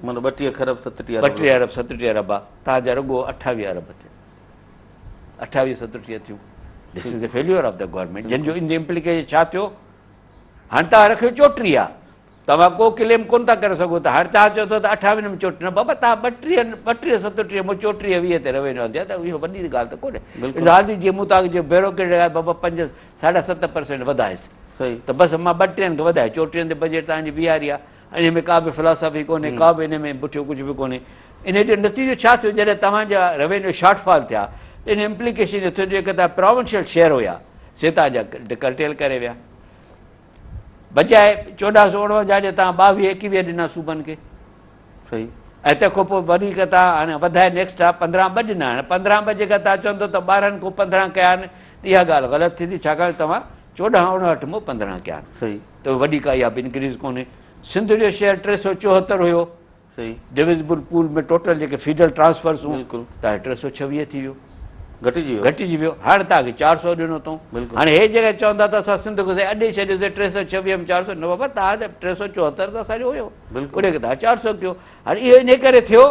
Speaker 1: معنيٰ 32 کرب 37 ارب
Speaker 2: 32 ارب 37 ارب آهي توهان جا رڳو 28 ارب ٿيا 28 37 ٿيون this is the failure of the government جن جو ان جو امپليڪيشن ڇا ٿيو؟ هاڻي توهان رکيو 34 آ، توهان ڪو ڪليم ڪونه ٿا ڪري سگهو ته هاڻي توهان چئو ٿا ته 28 ۾ 34، نه بابا توهان 32 37 مون 34 20 تي روينيو آندي آهي ته اهو وڏي ڳالهه ته ڪونهي. It's hardly جيئن مون توهان کي چيو بيوروڪريٽ آهي بابا پنج ساڍا ست پرسينٽ وڌايس ته بس مان 32 کي وڌائي 34 تي بجيٽ توهان جي بيهاري آهي. انهي ۾ ڪا به فلاسافي ڪونهي، ڪا به انهي ۾ پٺيو ڪجهه به ڪونهي. انهي جو نتيجو ڇا ٿيو جڏهن توهان جا روينيو شارٽ فال ٿيا ته انهي امپليڪيشن اهو ٿيو جيڪي توهان پراونشل شيئر هيا سي توهان جا ڪرٽيل ڪري ويا. بجاء 1449 جي توهان 22 21 ڏنا صوبن کي.
Speaker 1: صحيح.
Speaker 2: ۽ تنهن کان پوء وري ڪي توهان هاڻي وڌائي نيڪسٽ آ 15 ٻه ڏنا. هاڻي 15 ٻه جيڪا توهان چوندو ته 12 کان 15 ڪيا آهن ته اها ڳالهه غلط ٿيندي ڇاڪاڻ توهان 14 59 مون 15 ڪيا آهن.
Speaker 1: صحيح.
Speaker 2: ته وڏي ڪا اها به انڪريز ڪونهي. سنڌ جو شيئر 374 هيو.
Speaker 1: صحيح.
Speaker 2: ڊويزبل پول ۾ ٽوٽل جيڪي فيڊرل ٽرانسفرز هون
Speaker 1: بلڪل.
Speaker 2: ته 326 ٿي ويو.
Speaker 1: گهٽجي ويو.
Speaker 2: گهٽجي ويو. هاڻي توهان کي 400 ڏنو اٿئون.
Speaker 1: بلڪل.
Speaker 2: هاڻي هي جيڪي چون ٿا ته اسان سنڌ کي سائين اڏي ڇڏيوسين 326 ۾ 400، نه بابا توهان ته 374 ته اسان جو هيو.
Speaker 1: بلڪل.
Speaker 2: ان کي توهان 400 ڪيو. هاڻي اهو انهي ڪري ٿيو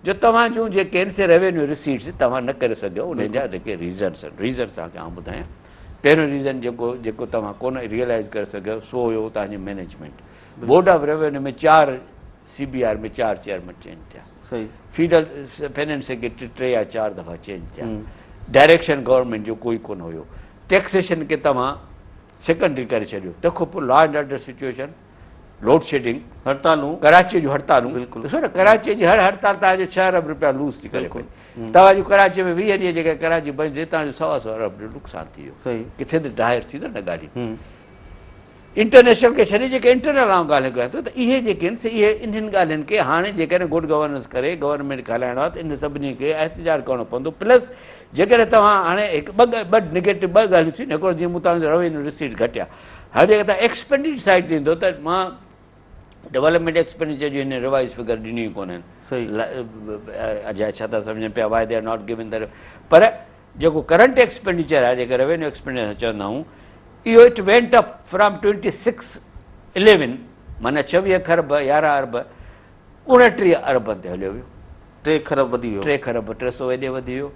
Speaker 2: جو توهان جون جيڪي آهن سي روينيو رسيٽس توهان نه ڪري سگهيو انهن جا جيڪي ريزنس آهن ريزنس توهان کي آئون ٻڌايان. پهريون ريزن جيڪو توهان ڪونه ريئلائز ڪري سگهيو سو هيو توهان جي management. Board of revenue ۾ 4 C B R ۾ 4 chairman change ٿيا.
Speaker 1: صحيح.
Speaker 2: فيڊرل فنانس سيڪريٽري 3 يا 4 دفعا چينج ٿيا. ڊائريڪشن گورنمينٽ جو ڪوئي ڪونه هيو. ٽيڪسيشن کي توهان سيڪنڊري ڪري ڇڏيو. تنهن کان پوء law and order situation, load shedding,
Speaker 1: هڙتالون،
Speaker 2: ڪراچيء جون هڙتالون.
Speaker 1: بلڪل.
Speaker 2: ڏسو نه ڪراچيء جي هر هڙتال توهان جو 6 ارب رپيا لوز ٿي ڪري
Speaker 1: بلڪل.
Speaker 2: پئي. توهان جون ڪراچيء ۾ 20 ڏينهن جيڪا ڪراچي بند ٿي توهان جو سوا سؤ ارب جو نقصان ٿي ويو.
Speaker 1: صحيح.
Speaker 2: ڪٿي ته ڊاهر ٿيندو نه ڳالهيون. انٽرنيشنل کي ڇڏي جيڪي انٽرنل آئون ڳالهيون ڪيان ٿو ته اهي جيڪي آهن سي اهي انهن ڳالهين کي هاڻي جيڪڏهن گڊ گورننس ڪري گورنمينٽ کي هلائڻو آهي ته انهن سڀني کي احتجاج ڪرڻو پوندو. پلس جيڪڏهن توهان هاڻي هڪ ٻه ٻه نگيٽو ٻه ڳالهيون ٿيون هڪڙو جيئن مون توهان جو روينيو رسيٽ گهٽيا هاڻي جيڪڏهن توهان ايڪسپينڊيچر سائيڊ تي ايندو ته مان ڊولپمينٽ ايڪسپينڊيچر جون هن روائز فگر ڏنيون ئي ڪونهن.
Speaker 1: صحيح.
Speaker 2: اجائي ڇا ٿا سمجهن پيا why they are not given the پر جيڪو ڪرنٽ ايڪسپينڊيچر آهي جيڪي روينيو ايڪسپينڊيچر اسان چوندا آهيون اهو it went up from 26 11 معنيٰ 26 کرب 11 ارب 29 اربن تي هليو ويو.
Speaker 1: 3 کرب وڌي ويو.
Speaker 2: 3 کرب 300 هيڏي وڌي ويو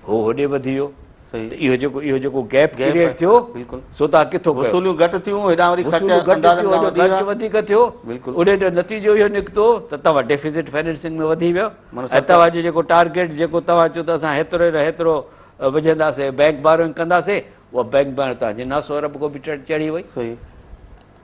Speaker 2: هو هوڏي وڌي ويو.
Speaker 1: صحيح.
Speaker 2: ته اهو جيڪو گيپ ڪريئيٽ ٿيو
Speaker 1: بلڪل.
Speaker 2: سو توهان ڪٿو ڪيو؟
Speaker 1: وصوليون گهٽ ٿيون هيڏانهن وري خرچ
Speaker 2: وصوليون گهٽ
Speaker 1: اندازن
Speaker 2: ٿيون
Speaker 1: کان
Speaker 2: هوڏو
Speaker 1: وڌي
Speaker 2: خرچ
Speaker 1: ويا.
Speaker 2: وڌيڪ ٿيو.
Speaker 1: بلڪل.
Speaker 2: ان جو نتيجو اهو نڪتو ته توهان ڊيفيسٽ فنانسنگ ۾ وڌي ويو
Speaker 1: معنيٰ
Speaker 2: ۽
Speaker 1: ست
Speaker 2: توهان جو جيڪو ٽارگيٽ جيڪو توهان چيو ته اسان هيترو نه هيترو وجهنداسين بينڪ بارونگ ڪنداسين اها بينڪ بارونگ توهان جي 900 ارب کان به چڙهي وئي.
Speaker 1: صحيح.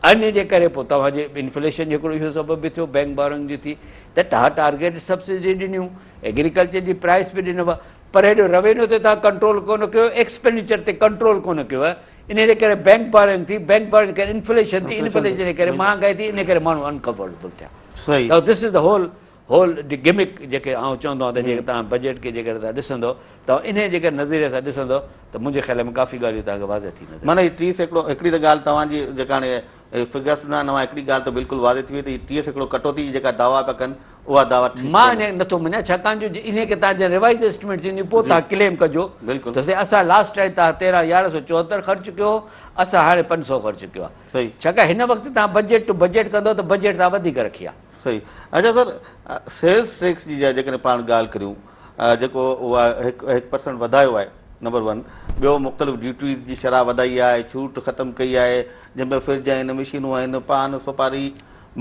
Speaker 2: ان جي ڪري پوء توهان جي انفليشن جو هڪڙو اهو سبب به ٿيو بينڪ بارونگ جي ٿي ته توهان ٽارگيٽ سبسڊي ڏنيون ايگريڪلچر جي پرائس به ڏنو پر هيڏو روينيو تي توهان ڪنٽرول ڪونه ڪيو ايڪسپينڊيچر تي ڪنٽرول ڪونه ڪيو ان جي ڪري بينڪ بارونگ ٿي بينڪ بارونگ جي ڪري انفليشن ٿي انفليشن جي ڪري مهانگائي ٿي ان ڪري ماڻهو انڪمفرٽيبل ٿيا.
Speaker 1: صحيح.
Speaker 2: Now this is the whole whole gimmick جيڪي آئون چوندو آهيان ته جيڪي توهان بجيٽ کي جيڪڏهن توهان ڏسندو توهان انهي جيڪڏهن نظريي سان ڏسندو ته منهنجي خيال ۾ ڪافي ڳالهيون توهان کي واضح ٿي نظر
Speaker 1: معنيٰ هي 30% هڪڙي ته ڳالهه توهان جي جيڪا هاڻي فگرس ڏنا آهن اوهان هڪڙي ڳالهه ته بلڪل واضح ٿي وئي ته هي 30% ڪٽوتي جي جيڪا دعويٰ پيا ڪن اها دعويٰ ٺيڪ
Speaker 2: مان
Speaker 1: ڪونهي.
Speaker 2: انهي کي نٿو مڃان ڇاڪاڻ جو انهي کي توهان جڏهن ريوائز ايسٽيميٽ ٿيندي پوء توهان ڪليم ڪجو
Speaker 1: بلڪل.
Speaker 2: ته سائين اسان لاسٽ ٽائيم توهان تيرهن يارهن سو چوهتر خرچ ڪيو هو اسان هاڻي 500 خرچ ڪيو آهي
Speaker 1: صحيح.
Speaker 2: ڇاڪاڻ هن وقت توهان بجيٽ ٽو بجيٽ ڪندو ته بجيٽ توهان وڌيڪ رکي آهي.
Speaker 1: صحيح اچا سر سيلز ٽيڪس جي جيڪڏهن پاڻ ڳالهه ڪريون جيڪو اها هڪ پرسنٽ وڌايو آهي نمبر ون ٻيو مختلف ڊيوٽيز جي شرح وڌائي آهي ڇوٽ ختم ڪئي آهي جنهن ۾ فرج آهن مشينون آهن پان سوپاري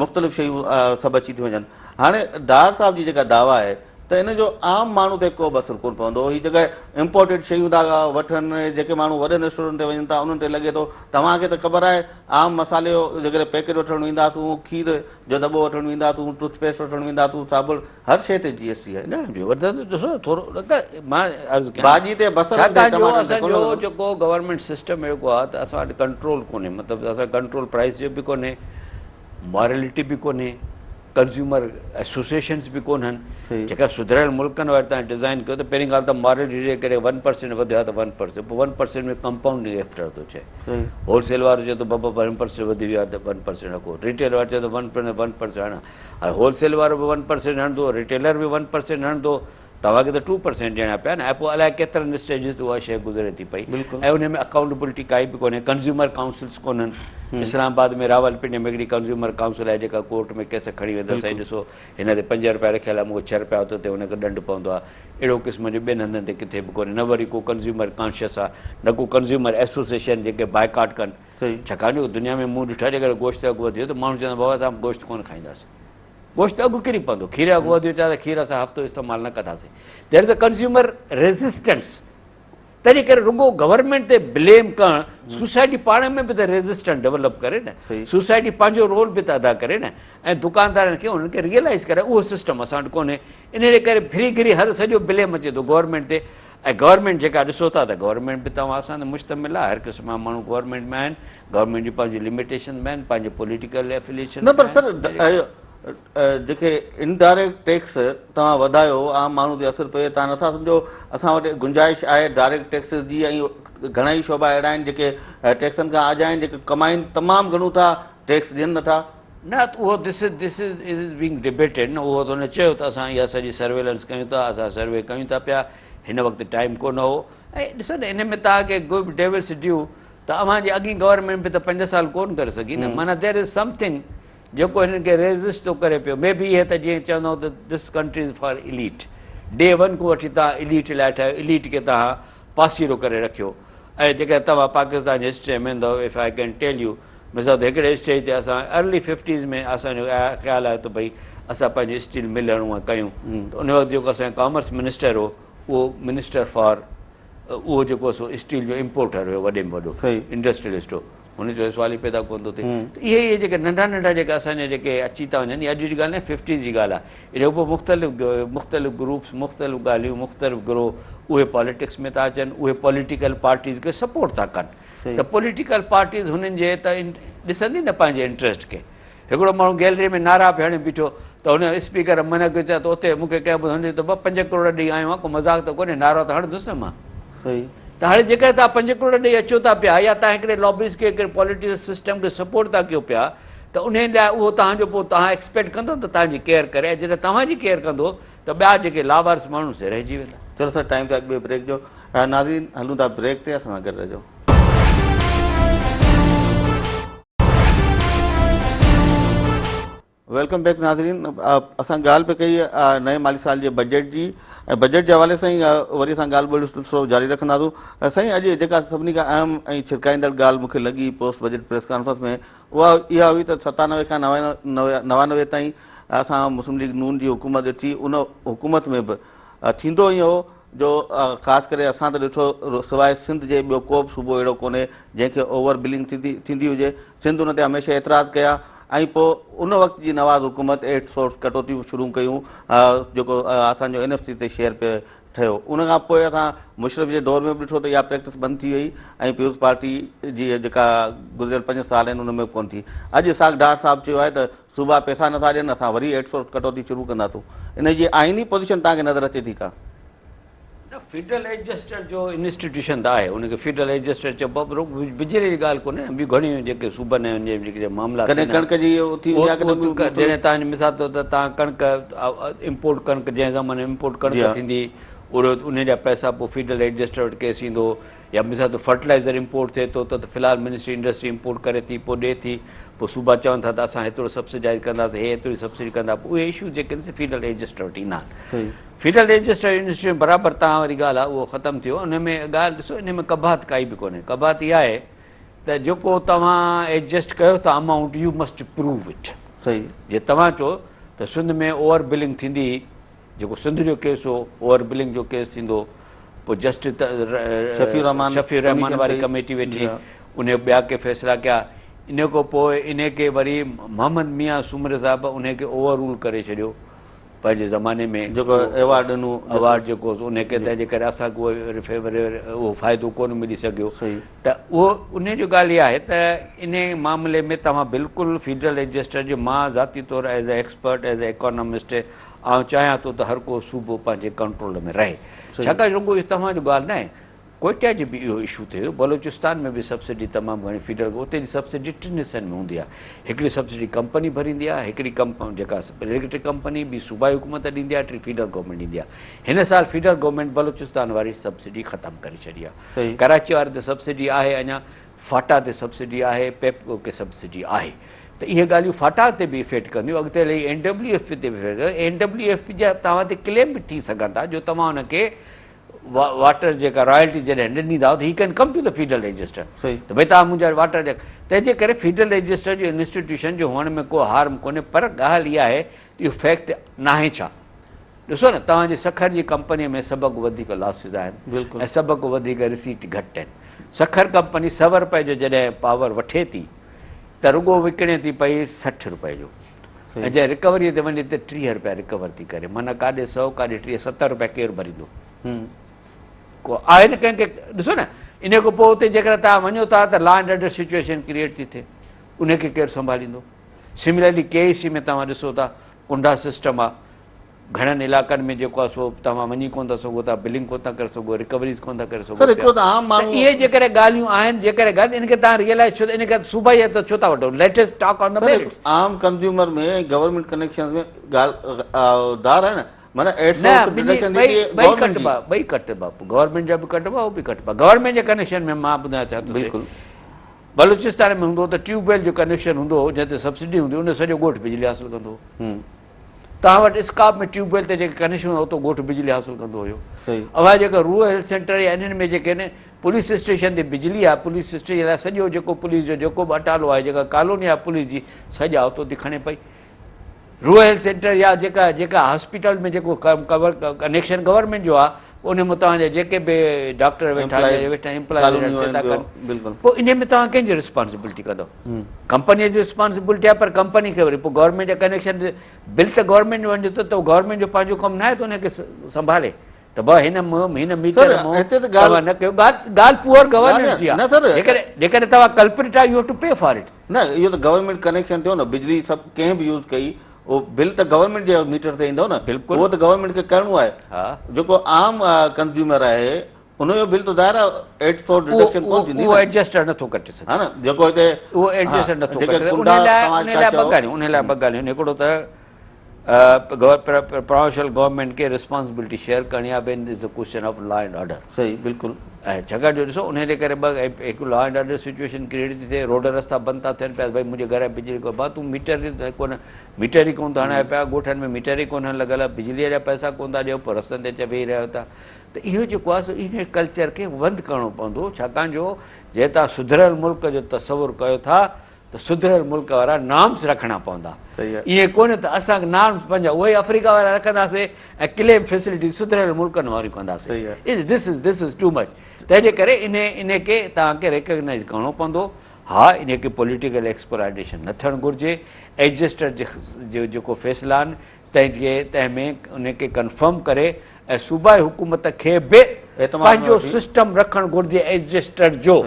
Speaker 1: مختلف شيون سڀ اچي ٿيون وڃن هاڻي ڊار صاحب جي جيڪا دعويٰ آهي ته ان جو عام ماڻهو تي ڪو به اثر ڪونه پوندو هي جيڪا امپورٽيڊ شيون ٿا وٺن جيڪي ماڻهو وڏن اسٽورن تي وڃن ٿا انهن تي لڳي ٿو توهان کي ته خبر آهي عام مصالحي جو جيڪڏهن پيڪيٽ وٺڻ وينداسون کير جو دٻو وٺڻ وينداسون، ٽوٿ پيسٽ وٺڻ وينداسون، صابڻ، هر شيء تي جي ايس ٽي آهي.
Speaker 2: نه جي وٺندو ڏسو ٿورو نه ته مان عرض ڪيان
Speaker 1: ڀاڄي تي بصرن تي
Speaker 2: ڇاڪاڻ جو
Speaker 1: ٽماٽن تي
Speaker 2: اسان
Speaker 1: ڪونه
Speaker 2: جو
Speaker 1: لڳندو.
Speaker 2: جيڪو گورنمينٽ سسٽم اهڙو آهي ته اسان وٽ ڪنٽرول ڪونهي مطلب اسان ڪنٽرول پرائس جو به ڪونهي مارلٽي به ڪونهي ڪنزيومر ايسوسيئيشنس به ڪونهن جيڪا سڌريل ملڪن واري تان ڊزائن ڪيو ته پهرين ڳالهه ته مارلٽي جي ڪري 1% وڌيو آهي ته 1% پوء 1% ۾ ڪمپائونڊنگ افيڪٽ ٿو ٿئي هول سيل وارو چئي ٿو بابا 1% وڌي ويو آهي ته 1% رکو ريٽيل وارو چئي ٿو 1% 1% هڻ هاڻي هول سيل وارو به 1% هڻندو ريٽيلر به 1% هڻندو توهان کي ته 2% ڏيڻا پيا نه ۽ پوء الائي ڪيترن اسٽيجز تي اها شيء گذري ٿي پئي ۽ ان ۾ اڪائونٽبلٽي ڪائي به ڪونهي، ڪنزيومر ڪائونسلز ڪونهن، اسلام آباد ۾ راولپنڊي ۾ هڪڙي ڪنزيومر ڪائونسل آهي جيڪا ڪورٽ ۾ ڪيس کڻي ويندو سائين ڏسو هن تي 5 رپيا رکيل آهي مون کي 6 رپيا اتي تي هن کي ڏنڊ پوندو آهي اهڙو قسم جو ٻين هنڌن تي ڪٿي به ڪونهي نه وري ڪو ڪنزيومر ڪانشس آهي نه ڪو ڪنزيومر ايسوسيئيشن جيڪي بائيڪاٽ ڪن ڇاڪاڻ جو دنيا ۾ مون ڏٺو آهي جيڪڏهن گوشت جو اگهه وڌيو ته ماڻهو چوندا بابا اسان گوشت ڪونه کائينداسين گوشت اگهه ڪري پوندو کير جو اگهه وڌيو چوندا کير اسان هفتو استعمال نه ڪنداسين there is a consumer resistance تنهن ڪري رڳو گورنمينٽ تي بليم ڪرڻ سوسائٽي پاڻ ۾ به ته ريزسٽنس ڊولپ ڪري نه سوسائٽي پنهنجو رول به ته ادا ڪري نه ۽ دڪاندارن کي انهن کي ريئلائز ڪرائي اهو سسٽم اسان وٽ ڪونهي ان جي ڪري ڦري گهري هر سڄو بليم اچي ٿو گورنمينٽ تي ۽ گورنمينٽ جيڪا ڏسو ٿا ته گورنمينٽ به توهان اسان تي مشتمل آهي هر قسم جا ماڻهو گورنمينٽ ۾ آهن گورنمينٽ جون پنهنجون لميٽيشن به آهن پنهنجي پوليٽيڪل افيليشن
Speaker 1: نه پر سر جيڪي انڊائريڪٽ ٽيڪس توهان وڌايو عام ماڻهو تي اثر پوي توهان نٿا سمجهو اسان وٽ گنجائش آهي ڊائريڪٽ ٽيڪسز جي ۽ گهڻا ئي شعبا اهڙا آهن جيڪي ٽيڪسن کان آجا آهن جيڪي ڪمائين تمام گهڻو ٿا ٽيڪس ڏين نٿا.
Speaker 2: نه ته اهو this is this is is being debated نه اهو ته هن چيو ته اسان اها سڄي سرويلنس ڪيون ٿا اسان سروي ڪيون ٿا پيا هن وقت ٽائيم ڪونه هو ۽ ڏسو نه ان ۾ توهان کي گو ڊيولس ڊيو ته اوهان جي اڳين گورنمينٽ به ته 5 سال ڪونه ڪري سگهي نه معنيٰ دير از سمٿنگ جيڪو هنن کي ريزسٽ ٿو ڪري پيو مي بي اهي ته جيئن چوندو ته this country is for elite day one کان وٺي توهان اليٽ لاء ٺاهيو اليٽ کي توهان پاسيرو ڪري رکيو ۽ جيڪڏهن توهان پاڪستان جي هسٽري ۾ ويندؤ if I can tell you مثال ته هڪڙي اسٽيج تي اسان ارلي ففٽيز ۾ اسان جو خيال آيو ته ڀئي اسان پنهنجو اسٽيل مل هڻون ۽ ڪيون ته ان وقت جيڪو اسان جو ڪامرس منسٽر هو اهو منسٽر فار اهو جيڪو سو اسٽيل جو امپورٽر هيو وڏي ۾ وڏو انڊسٽريلسٽ هو هن جو سوال ئي پيدا ڪونه ٿو ٿئي ته اهي اهي جيڪي ننڍا ننڍا جيڪي اسان جا جيڪي اچي ٿا وڃن اڄ جي ڳالهه نه ففٽيز جي ڳالهه آهي ان کان پوء مختلف مختلف گروپس مختلف ڳالهيون مختلف گروه اهي پاليٽڪس ۾ ٿا اچن اهي پوليٽيڪل پارٽيز کي سپورٽ ٿا ڪن ته پوليٽيڪل پارٽيز هنن جي ته ڏسندي نه پنهنجي انٽريسٽ کي. هڪڙو ماڻهو گيلري ۾ نعرا پيو هڻي بيٺو ته هن اسپيڪر منع ڪيو چيو ته اتي مون کي ڪنهن ٻڌو هن چيو ته ٻه پنج ڪروڙ ڏئي آيو آهيان ڪو مذاق ته ڪونهي نعرو ته هڻندس نه مان. ته هاڻي جيڪڏهن توهان 5 ڪروڙ ڏئي اچو ٿا پيا يا توهان هڪڙي لابيز کي هڪڙي پوليٽيڪل سسٽم کي سپورٽ ٿا ڪيو پيا ته انهي لاء اهو توهان جو پوء توهان ايڪسپيڪٽ ڪندو ته توهان جي ڪيئر ڪري ۽ جڏهن توهان جي ڪيئر ڪندو ته ٻيا جيڪي لاوارث ماڻهو سي رهجي ويندا.
Speaker 1: چلو سر ٽائيم ٿيو آهي ٻئي بريڪ جو ناظرين هلون ٿا بريڪ تي اسان سان گڏ رهجو. Welcome back ناظرين اسان ڳالهه پئي ڪئي نئين مالي سال جي بجيٽ جي ۽ بجيٽ جي حوالي سان ئي وري اسان ڳالهه ٻولهه جو سلسلو جاري رکنداسون سائين اڄ جيڪا سڀني کان اهم ۽ ڇرڪائيندڙ ڳالهه مون کي لڳي پوسٽ بجيٽ پريس ڪانفرنس ۾ اها اها هئي ته 97 کان 99 تائين اسان مسلم ليگ نون جي حڪومت ڏٺي ان حڪومت ۾ به ٿيندو ائين هو جو خاص ڪري اسان ته ڏٺو سواء سنڌ جي ٻيو ڪو به صوبو اهڙو ڪونهي جنهن کي اوور بلنگ ٿيندي هجي سنڌ ان تي هميشه اعتراض ڪيا ۽ پوء ان وقت جي نواز حڪومت ايٽ سورس ڪٽوتيون شروع ڪيون جيڪو اسان جو اين ايف سي تي شيئر پئي ٺهيو ان کان پوء اسان مشرف جي دور ۾ به ڏٺو ته اها پريڪٽس بند ٿي وئي ۽ پيپلز پارٽي جي جيڪا گذريل 5 سال آهن ان ۾ به ڪونه ٿي اڄ اسحاق ڊار صاحب چيو آهي ته صوبا پئسا نٿا ڏين اسان وري ايٽ سورس ڪٽوتي شروع ڪنداسون ان جي آئيني پوزيشن توهان کي نظر اچي ٿي ڪا؟
Speaker 2: نه فيڊرل ايڊجسٽر جو انسٽيٽيوشن ته آهي ان کي فيڊرل ايڊجسٽر چئبو آهي پر بجلي جي ڳالهه ڪونهي ٻيون گهڻيون جيڪي صوبن ۽ ان جي جيڪي معاملا
Speaker 1: ڪڏهن ڪڻڪ جي ٿي هوندي آهي ڪڏهن
Speaker 2: جڏهن توهان جو مثال طور ته توهان ڪڻڪ امپورٽ ڪڻڪ جنهن زماني ۾ امپورٽ ڪڻڪ ٿيندي ان جا پئسا پوء فيڊرل ايڊجسٽر وٽ ڪيس ايندو يا مثال طور فرٽيلائزر امپورٽ ٿئي ٿو ته في الحال منسٽري انڊسٽري امپورٽ ڪري ٿي پوء ڏي ٿي پوء صوبا چون ٿا ته اسان هيترو سبسڊائز ڪنداسين هي ايتري سبسڊي ڪندا پوء اهي اشوز جيڪي آهن سي فيڊرل ايڊجسٽر وٽ ايندا آهن فيڊرل ايڊجسٽر انسٽيٽيوشن برابر توهان واري ڳالهه آهي اهو ختم ٿيو ان ۾ ڳالهه ڏسو ان ۾ قباحت ڪائي به ڪونهي قباحت اها آهي ته جيڪو توهان ايڊجسٽ ڪيو ٿا amount you must prove it جي توهان چئو ته سنڌ ۾ اوور بلنگ ٿيندي جيڪو سنڌ جو ڪيس هو اوور بلنگ جو ڪيس ٿيندو پوء جسٽس شفيع الرحمان واري ڪميٽي ويٺي ان ٻيا ڪي فيصلا ڪيا ان کان پوء ان کي وري محمد ميان سومري صاحب ان کي اوور رول ڪري ڇڏيو پنهنجي زماني ۾
Speaker 1: جيڪو ايوارڊ ڏنو
Speaker 2: ايوارڊ جيڪو ان کي تنهن جي ڪري اسان کي اهو فائدو ڪونه ملي سگهيو ته اهو ان جو ڳالهه اها آهي ته ان معاملي ۾ توهان بلڪل فيڊرل ايڊجسٽر جو مان ذاتي طور as a expert as a economist آئون چاهيان ٿو ته هر ڪو صوبو پنهنجي ڪنٽرول ۾ رهي ڇاڪاڻ رڳو اهو توهان جو ڳالهه ناهي. ڪوئٽيا جي به اهو اشو ٿيو، بلوچستان ۾ به سبسڊي تمام گهڻي فيڊر اتي جي سبسڊي ٽن حصن ۾ هوندي آهي، هڪڙي سبسڊي ڪمپني ڀريندي آهي، هڪڙي جيڪا اليڪٽرڪ ڪمپني، ٻي صوبائي حڪومت ڏيندي آهي، ٽين فيڊرل گورنمينٽ ڏيندي آهي. هن سال فيڊرل گورنمينٽ بلوچستان واري سبسڊي ختم ڪري ڇڏي آهي. ڪراچي واري تي سبسڊي آهي اڃا، فاٽا تي سبسڊي آهي، پيپڪو کي سبسڊي آهي ته اهي ڳالهيون فاٽا تي به افيڪٽ ڪنديون، اڳتي هلي اين ڊبليو ايف پي تي به افيڪٽ ڪنديون، اين ڊبليو ايف پي جا توهان تي ڪليم به ٿي سگهن ٿا جو توهان ان کي واٽر جيڪا رائلٽي جڏهن نه ڏيندا ته he can come to the federal register ته ڀئي توهان منهنجا واٽر جا تنهن جي ڪري فيڊرل رجسٽر جو انسٽيٽيوشن جو هئڻ ۾ ڪو هارم ڪونهي پر ڳالهه اها آهي ته اهو فيڪٽ ناهي ڇا ڏسو نه توهان جي سکر جي ڪمپني ۾ سڀ کان وڌيڪ لاسز آهن ۽ سڀ کان وڌيڪ رسيٽ گهٽ آهن سکر ڪمپني سو روپئي جو جڏهن پاور وٺي ٿي ته رڳو وڪڻي ٿي پئي 60 روپئي جو ۽ جڏهن رڪوريء تي وڃي ته 30 رپيا رڪور ٿي ڪري معنيٰ ڪاڏي سئو ڪاڏي 30 70 رپيا ڪير ڀريندو؟ ڪو آهي نه ڪنهن کي ڏسو نه ان کان پوء اتي جيڪڏهن توهان وڃو ٿا ته law and order situation create ٿي ٿئي ان کي ڪير سنڀاليندو؟ سملرلي ڪي اي سي ۾ توهان ڏسو ٿا ڪنڊا سسٽم آهي گهڻن علائقن ۾ جيڪو آهي سو توهان وڃي ڪونه ٿا سگهو ٿا بلنگ ڪونه ٿا ڪري سگهو رڪوريز ڪونه ٿا ڪري سگهو
Speaker 1: سر هڪڙو ته عام
Speaker 2: ته
Speaker 1: ماڻهو
Speaker 2: اهي جيڪڏهن ڳالهيون آهن جيڪڏهن ڳالهه ان کي توهان ريئلائز ڇو ان کي صوبائي ته ڇو ٿا وٺو let us talk on the
Speaker 1: sir
Speaker 2: merits
Speaker 1: عام ڪنزيومر ۾ ۽ گورنمينٽ ڪنيڪشنز ۾ ڳالهه ڌار آهي نه معنيٰ ايٽ
Speaker 2: نه
Speaker 1: سورس
Speaker 2: ٻنهي
Speaker 1: ڊڊڪشن
Speaker 2: ٻئي
Speaker 1: ٿيندي
Speaker 2: ٻئي
Speaker 1: گورنمينٽ جي
Speaker 2: ڪٽبا ٻئي ڪٽبا گورنمينٽ جا به ڪٽبا اهو به ڪٽبا گورنمينٽ جي ڪنيڪشن ۾ مان ٻڌائڻ چاهيان ٿو
Speaker 1: بلڪل
Speaker 2: بلوچستان ۾ هوندو هو ته ٽيوب ويل جو ڪنيڪشن هوندو هو جنهن تي سبسڊي هوندي ان سڄو ڳوٺ بجلي حاصل ڪندو هو توهان وٽ اسڪاپ ۾ ٽيوب ويل تي جيڪي ڪنيڪشن هو اتو ڳوٺ بجلي حاصل ڪندو هيو. اوهان جيڪا رورل هيلٿ سينٽر يا انهن ۾ جيڪي آهن پوليس اسٽيشن تي بجلي آهي پوليس اسٽيشن لاء سڄو جيڪو پوليس جو جيڪو به اٽالو آهي جيڪا ڪالوني آهي پوليس جي سڄا اتو ٿي کڻي پئي. رورل هيلٿ سينٽر يا جيڪا جيڪا هاسپيٽل ۾ جيڪو ڪنيڪشن گورنمينٽ جو آهي ان ۾ توهان جا جيڪي به ڊاڪٽر ويٺا آهن ويٺا امپلائي سي ٿا ڪن پوء انهي ۾ توهان ڪنهن جي ريسپانسبلٽي ڪندو ڪمپني جي ريسپانسبلٽي آهي پر ڪمپني کي وري پوء گورنمينٽ جا ڪنيڪشن بل ته گورنمينٽ وڃي ٿو ته گورنمينٽ جو پنهنجو ڪم ناهي ته ان کي سنڀالي ته ڀاء هن هن ميٽر مون توهان نه ڪيو ڳالهه ڳالهه پوئر گورننس جي آهي جيڪڏهن جيڪڏهن توهان ڪلپرٽ آهيو you have to pay for it.
Speaker 1: نه اهو ته گورنمينٽ ڪنيڪشن ٿيو نه بجلي سڀ ڪنهن به يوز ڪئي اهو بل ته گورنمينٽ جي ميٽر تي ايندو نه اهو ته گورنمينٽ کي ڪرڻو آهي جيڪو عام ڪنزيومر آهي ان جو بل ته ظاهر آهي ايٽ سو ڊڊڪشن ڪونه ٿيندي
Speaker 2: اهو ايڊجسٽر نٿو ڪٽي سگهي
Speaker 1: ها نه جيڪو هتي
Speaker 2: اهو ايڊجسٽر نٿو ڪٽي سگهي ان لاء ان لاء ٻه ڳالهيون ان لاء ٻه ڳالهيون هڪڙو ته پراونشل گورنمينٽ کي ريسپانسبلٽي شيئر ڪرڻي آهي when is the question of law and order
Speaker 1: صحيح بلڪل
Speaker 2: ۽ ڇاڪاڻ جو ڏسو ان جي ڪري ٻه هڪ law and order situation create ٿي ٿئي روڊ رستا بند ٿا ٿين پيا ڀائی منهنجي گهر ۾ بجلي ڪو با تون ميٽر ڪونه ميٽر ئي ڪونه ٿا هڻايو پيا ڳوٺن ۾ ميٽر ئي ڪونه لڳل بجلي جا پئسا ڪونه ٿا ڏيو پوء رستن تي اچي ويهي رهيو ٿا ته اهو جيڪو آهي سو انهيء ڪلچر کي بند ڪرڻو پوندو ڇاڪاڻ جو جي توهان سڌريل ملڪ جو تصور ڪيو ٿا ته سڌريل ملڪ وارا نارمس رکڻا پوندا ائين ڪونهي ته اسان نارمس پنهنجا اهي آفريڪا وارا رکنداسين ۽ ڪليم فيسلٽي سڌريل ملڪن واريون ڪنداسين this is this is too much تنهن جي ڪري انهي انهي کي توهان کي ريڪگنائز ڪرڻو پوندو ها انهي کي پوليٽيڪل ايڪسپلائيٽيشن نه ٿيڻ گهرجي ايڊجسٽر جي جيڪو فيصلا آهن تنهن کي تنهن ۾ ان کي ڪنفرم ڪري ۽ صوبائي حڪومت کي به پنهنجو سسٽم رکڻ گهرجي ايڊجسٽر جو